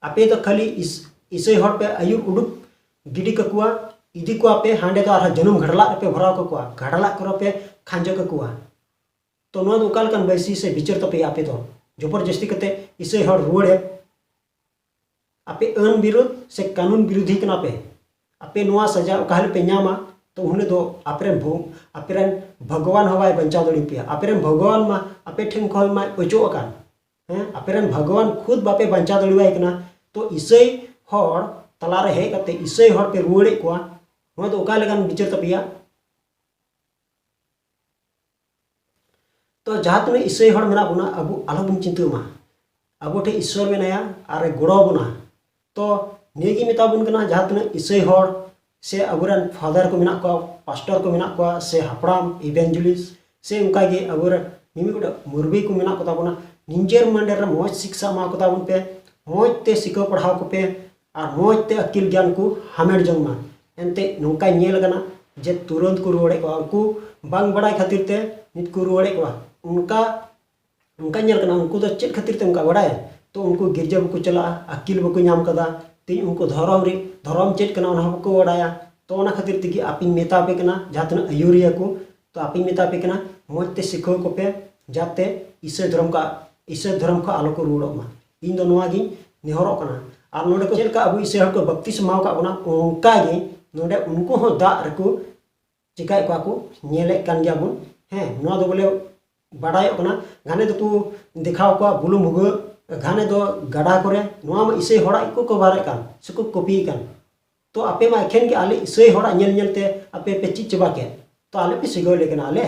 ᱟᱯᱮ ᱫᱚ ᱠᱷᱟᱹᱞᱤ ᱤᱥ-, ᱤᱥᱟᱹᱭ ᱦᱚᱲ ᱯᱮ ᱟᱹᱭᱩᱨ ᱩᱰᱩᱠ ᱜᱤᱰᱤ ᱠᱟᱠᱚᱣᱟ, ᱤᱫᱤ ᱠᱚᱣᱟ ᱯᱮ ᱦᱟᱸᱰᱮ ᱫᱚ ᱟᱨᱦᱚᱸ ᱡᱟᱹᱱᱩᱢ ᱜᱷᱟᱰᱞᱟᱜ ᱨᱮᱯᱮ ᱵᱷᱚᱨᱟᱣ ᱠᱟᱠᱚᱣᱟ, ᱜᱷᱟᱰᱞᱟᱜ ᱠᱚᱨᱮ ᱯᱮ ᱠᱷᱟᱸᱡᱚ ᱠᱟᱠᱚᱣᱟ᱾ ᱛᱚ ᱱᱚᱣᱟ ᱫᱚ ᱚᱠᱟ ᱞᱮᱠᱟᱱ ᱵᱟᱹᱭᱥᱤ ᱥᱮ ᱵᱤᱪᱟᱹᱨ ᱛᱟᱯᱮ ᱟᱯᱮ ᱫᱚ? ᱡᱚᱵᱚᱨ ᱡᱟᱹᱥᱛᱤ ᱠᱟᱛᱮ ᱤᱥᱟᱹᱭ ᱦᱚᱲ ᱨᱩᱣᱟᱹᱲᱮ ᱟᱯᱮ ᱟᱹᱱ ᱵᱤᱨᱩᱫᱷ ᱥᱮ ᱠᱟᱹᱱᱩᱱ ᱵᱤᱨᱩᱫᱷᱤ ᱠᱟᱱᱟ ᱯᱮ᱾ ᱟᱯᱮ ᱱᱚᱣᱟ ᱥᱟᱡᱟ ᱚᱠᱟ ᱦᱤᱞᱳᱜ ᱯᱮ ᱧᱟᱢᱟ, ᱛᱚ ᱩᱱ ᱦᱤᱞᱳᱜ ᱫᱚ ᱟᱯᱮᱨᱮᱱ ᱵᱷᱚ-, ᱟᱯᱮᱨᱮᱱ ᱵᱷᱚᱜᱚᱵᱟᱱ ᱦᱚᱸ ᱵᱟᱭ ᱵᱟᱧᱪᱟᱣ ᱫᱟᱲᱮᱭᱟᱯᱮᱭᱟ᱾ ᱟᱯᱮᱨᱮᱱ ᱵᱷᱚᱜᱚᱵᱟᱱ ᱢᱟ ᱟᱯᱮ ᱴᱷᱮᱱ ᱠᱷᱚᱱ ᱢᱟᱭ ᱚᱪᱚᱜ ᱟᱠᱟᱱ᱾ ᱦᱮᱸ, ᱟᱯᱮᱨᱮᱱ ᱵᱷᱚᱜᱚᱵᱟᱱ ᱠᱷᱩᱫ ᱵᱟᱯᱮ ᱵᱟᱧᱪᱟᱣ ᱫᱟᱲᱮᱣᱟᱭ ᱠᱟᱱᱟ, ᱛᱚ ᱤᱥᱟᱹᱭ ᱦᱚᱲ ᱛᱟᱞᱟᱨᱮ ᱦᱮᱡ ᱠᱟᱛᱮ ᱤᱥᱟᱹᱭ ᱦᱚᱲ ᱯᱮ ᱨᱩᱣᱟᱹᱲᱮᱫ ᱠᱚᱣᱟ, ᱱᱚᱣᱟ ᱫᱚ ᱚᱠᱟ ᱞᱮᱠᱟᱱ ᱵᱤᱪᱟᱹᱨ ᱛᱟᱯᱮᱭᱟ? ᱛᱚ ᱡᱟᱦᱟᱸ ᱛᱤᱱᱟᱹᱜ ᱤᱥᱟᱹᱭ ᱦᱚᱲ ᱢᱮᱱᱟᱜ ᱵᱚᱱᱟ, ᱟᱵᱚ ᱟᱞᱚᱵᱚᱱ ᱪᱤᱱᱛᱟᱹᱜ ᱢᱟ᱾ ᱟᱵᱚ ᱴᱷᱮᱱ ᱤᱥᱥᱚᱨ ᱢᱮᱱᱟᱭᱟ ᱟᱨᱮ ᱜᱚᱲᱚ ᱟᱵᱚᱱᱟ᱾ ᱛᱚ ᱱᱤᱭᱟᱹ ᱜᱮ ᱢᱮᱛᱟ ᱵᱚᱱ ᱠᱟᱱᱟ, ᱡᱟᱦᱟᱸ ᱛᱤᱱᱟᱹᱜ ᱤᱥᱟᱹᱭ ᱦᱚᱲ ᱥᱮ ᱟᱵᱚᱨᱮᱱ ᱯᱷᱟᱫᱟᱨ ᱠᱚ ᱢᱮᱱᱟᱜ ᱠᱚᱣᱟ, ᱯᱟᱥᱴᱚᱨ ᱠᱚ ᱢᱮᱱᱟᱜ ᱠᱚᱣᱟ, ᱥᱮ ᱦᱟᱯᱲᱟᱢ ᱤᱵᱷᱮᱱᱡᱩᱞᱤᱥᱴ, ᱥᱮ ᱚᱱᱠᱟᱜᱮ ᱟᱵᱚᱨᱮᱱ ᱢᱤᱢᱤᱫ ᱜᱚᱴᱮᱡ ᱢᱩᱨᱵᱤ ᱠᱚ ᱢᱮᱱᱟᱜ ᱠᱚᱛᱟ ᱵᱚᱱᱟ, ᱱᱤᱡᱮᱨ ᱢᱟᱱᱰᱮ ᱨᱮ ᱢᱚᱡᱽ ᱥᱤᱠᱥᱟ ᱮᱢᱟ ᱠᱚᱛᱟ ᱵᱚᱱ ᱯᱮ, ᱢᱚᱡᱽ ᱛᱮ ᱥᱤᱠᱷᱟᱹᱣ ᱯᱟᱲᱦᱟᱣ ᱠᱚᱯᱮ ᱟᱨ ᱢᱚᱡᱽ ᱛᱮ ᱟᱹᱠᱤᱞ ᱜᱮᱭᱟᱱ ᱠᱚ ᱦᱟᱢᱮᱴ ᱡᱚᱝ ᱢᱟ᱾ ᱮᱱᱛᱮ ᱱᱚᱝᱠᱟ ᱧᱮᱞ ᱟᱠᱟᱱᱟ ᱡᱮ ᱛᱩᱨᱟᱹᱱᱛ ᱠᱚ ᱨᱩᱣᱟᱹᱲᱮᱫ ᱠᱚᱣᱟ, ᱩᱱᱠᱩ ᱵᱟᱝ ᱵᱟᱲᱟᱭ ᱠᱷᱟᱹᱛᱤᱨ ᱛᱮ ᱱᱤᱛ ᱠᱚ ᱨᱩᱣᱟᱹᱲᱮᱫ ᱠᱚᱣᱟ᱾ ᱚᱱᱠᱟ, ᱚᱱᱠᱟ ᱧᱮᱞ ᱠᱟᱱᱟ, ᱩᱱᱠᱩ ᱫᱚ ᱪᱮᱫ ᱠᱷᱟᱹᱛᱤᱨ ᱛᱮ ᱚᱱᱠᱟ ᱵᱟᱲᱟᱭ? ᱛᱚ ᱩᱱᱠᱩ ᱜᱤᱨᱡᱟᱹ ᱵᱟᱠᱚ ᱪᱟᱞᱟᱜᱼᱟ, ᱟᱹᱠᱤᱞ ᱵᱟᱠᱚ ᱧᱟᱢ ᱠᱟᱫᱟ, ᱛᱮᱦᱮᱧ ᱩᱱᱠᱩ ᱫᱷᱚᱨᱚᱢ ᱨᱮ, ᱫᱷᱚᱨᱚᱢ ᱪᱮᱫ ᱠᱟᱱᱟ ᱚᱱᱟ ᱦᱚᱸ ᱵᱟᱠᱚ ᱵᱟᱲᱟᱭᱟ᱾ ᱛᱚ ᱚᱱᱟ ᱠᱷᱟᱹᱛᱤᱨ ᱛᱮᱜᱮ ᱟᱯᱮᱧ ᱢᱮᱛᱟ ᱯᱮ ᱠᱟᱱᱟ, ᱡᱟᱦᱟᱸ ᱛᱤᱱᱟᱹᱜ ᱟᱹᱭᱩᱨᱤᱭᱟᱹ ᱠᱚ, ᱛᱚ ᱟᱯᱮᱧ ᱢᱮᱛᱟ ᱯᱮ ᱠᱟᱱᱟ, ᱢᱚᱡᱽ ᱛᱮ ᱥᱤᱠᱷᱟᱹᱣ ᱠᱚᱯᱮ, ᱡᱟᱛᱮ ᱤᱥᱟᱹᱭ ᱫᱷᱚᱨᱚᱢ ᱠᱚ, ᱤᱥᱟᱹᱭ ᱫᱷᱚᱨᱚᱢ ᱠᱷᱚᱱ ᱟᱞᱚ ᱠᱚ ᱨᱩᱣᱟᱹᱲᱚᱜ ᱢᱟ᱾ ᱤᱧ ᱫᱚ ᱱᱚᱣᱟ ᱜᱤᱧ ᱱᱮᱦᱚᱨᱚᱜ ᱠᱟᱱᱟ᱾ ᱟᱨ ᱱᱚᱰᱮ ᱠᱚ ᱪᱮᱫ ᱞᱮᱠᱟ ᱟᱵᱚ ᱤᱥᱟᱹᱭ ᱦᱚᱲ ᱠᱚ ᱵᱟᱯᱛᱤᱥᱢᱟ ᱟᱠᱟᱫ ᱵᱚᱱᱟ, ᱚᱱᱠᱟ ᱜᱮ ᱱᱚᱰᱮ ᱩᱱᱠᱩ ᱦᱚᱸ ᱫᱟᱜ ᱨᱮᱠᱚ ᱪᱮᱠᱟᱭᱮᱫ ᱠᱚᱣᱟ ᱠᱚ, ᱧᱮᱞᱮᱫ ᱠᱟᱱ ᱜᱮᱭᱟ ᱵᱚᱱ᱾ ᱦᱮᱸ, ᱱᱚᱣᱟ ᱫᱚ ᱵᱚᱞᱮ ᱵᱟᱰᱟᱭᱚᱜ ᱠᱟᱱᱟ᱾ ᱜᱷᱟᱱᱮ ᱫᱚᱠᱚ ᱫᱮᱠᱷᱟᱣ ᱠᱚᱣᱟ ᱵᱩᱞᱩᱝ ᱵᱷᱩᱜᱟᱹᱜ, ᱜᱷᱟᱱᱮ ᱫᱚ ᱜᱟᱰᱟ ᱠᱚᱨᱮ, ᱱᱚᱣᱟ ᱢᱟ ᱤᱥᱟᱹᱭ ᱦᱚᱲᱟᱜ ᱜᱮᱠᱚ ᱠᱚᱵᱷᱟᱨᱮᱫ ᱠᱟᱱ ᱥᱮᱠᱚ ᱠᱚᱯᱤᱭᱮᱫ ᱠᱟᱱ᱾ ᱛᱚ ᱟᱯᱮ ᱢᱟ ᱮᱠᱷᱮᱱ ᱜᱮ ᱟᱞᱮ ᱤᱥᱟᱹᱭ ᱦᱚᱲᱟᱜ ᱧᱮᱞ ᱧᱮᱞ ᱛᱮ ᱟᱯᱮ ᱯᱮ ᱪᱮᱫ ᱪᱟᱵᱟ ᱠᱮᱫ᱾ ᱛᱚ ᱟᱞᱮ ᱯᱮ ᱥᱤᱜᱟᱹᱣ ᱞᱮ ᱠᱟᱱᱟ ᱟᱞᱮ᱾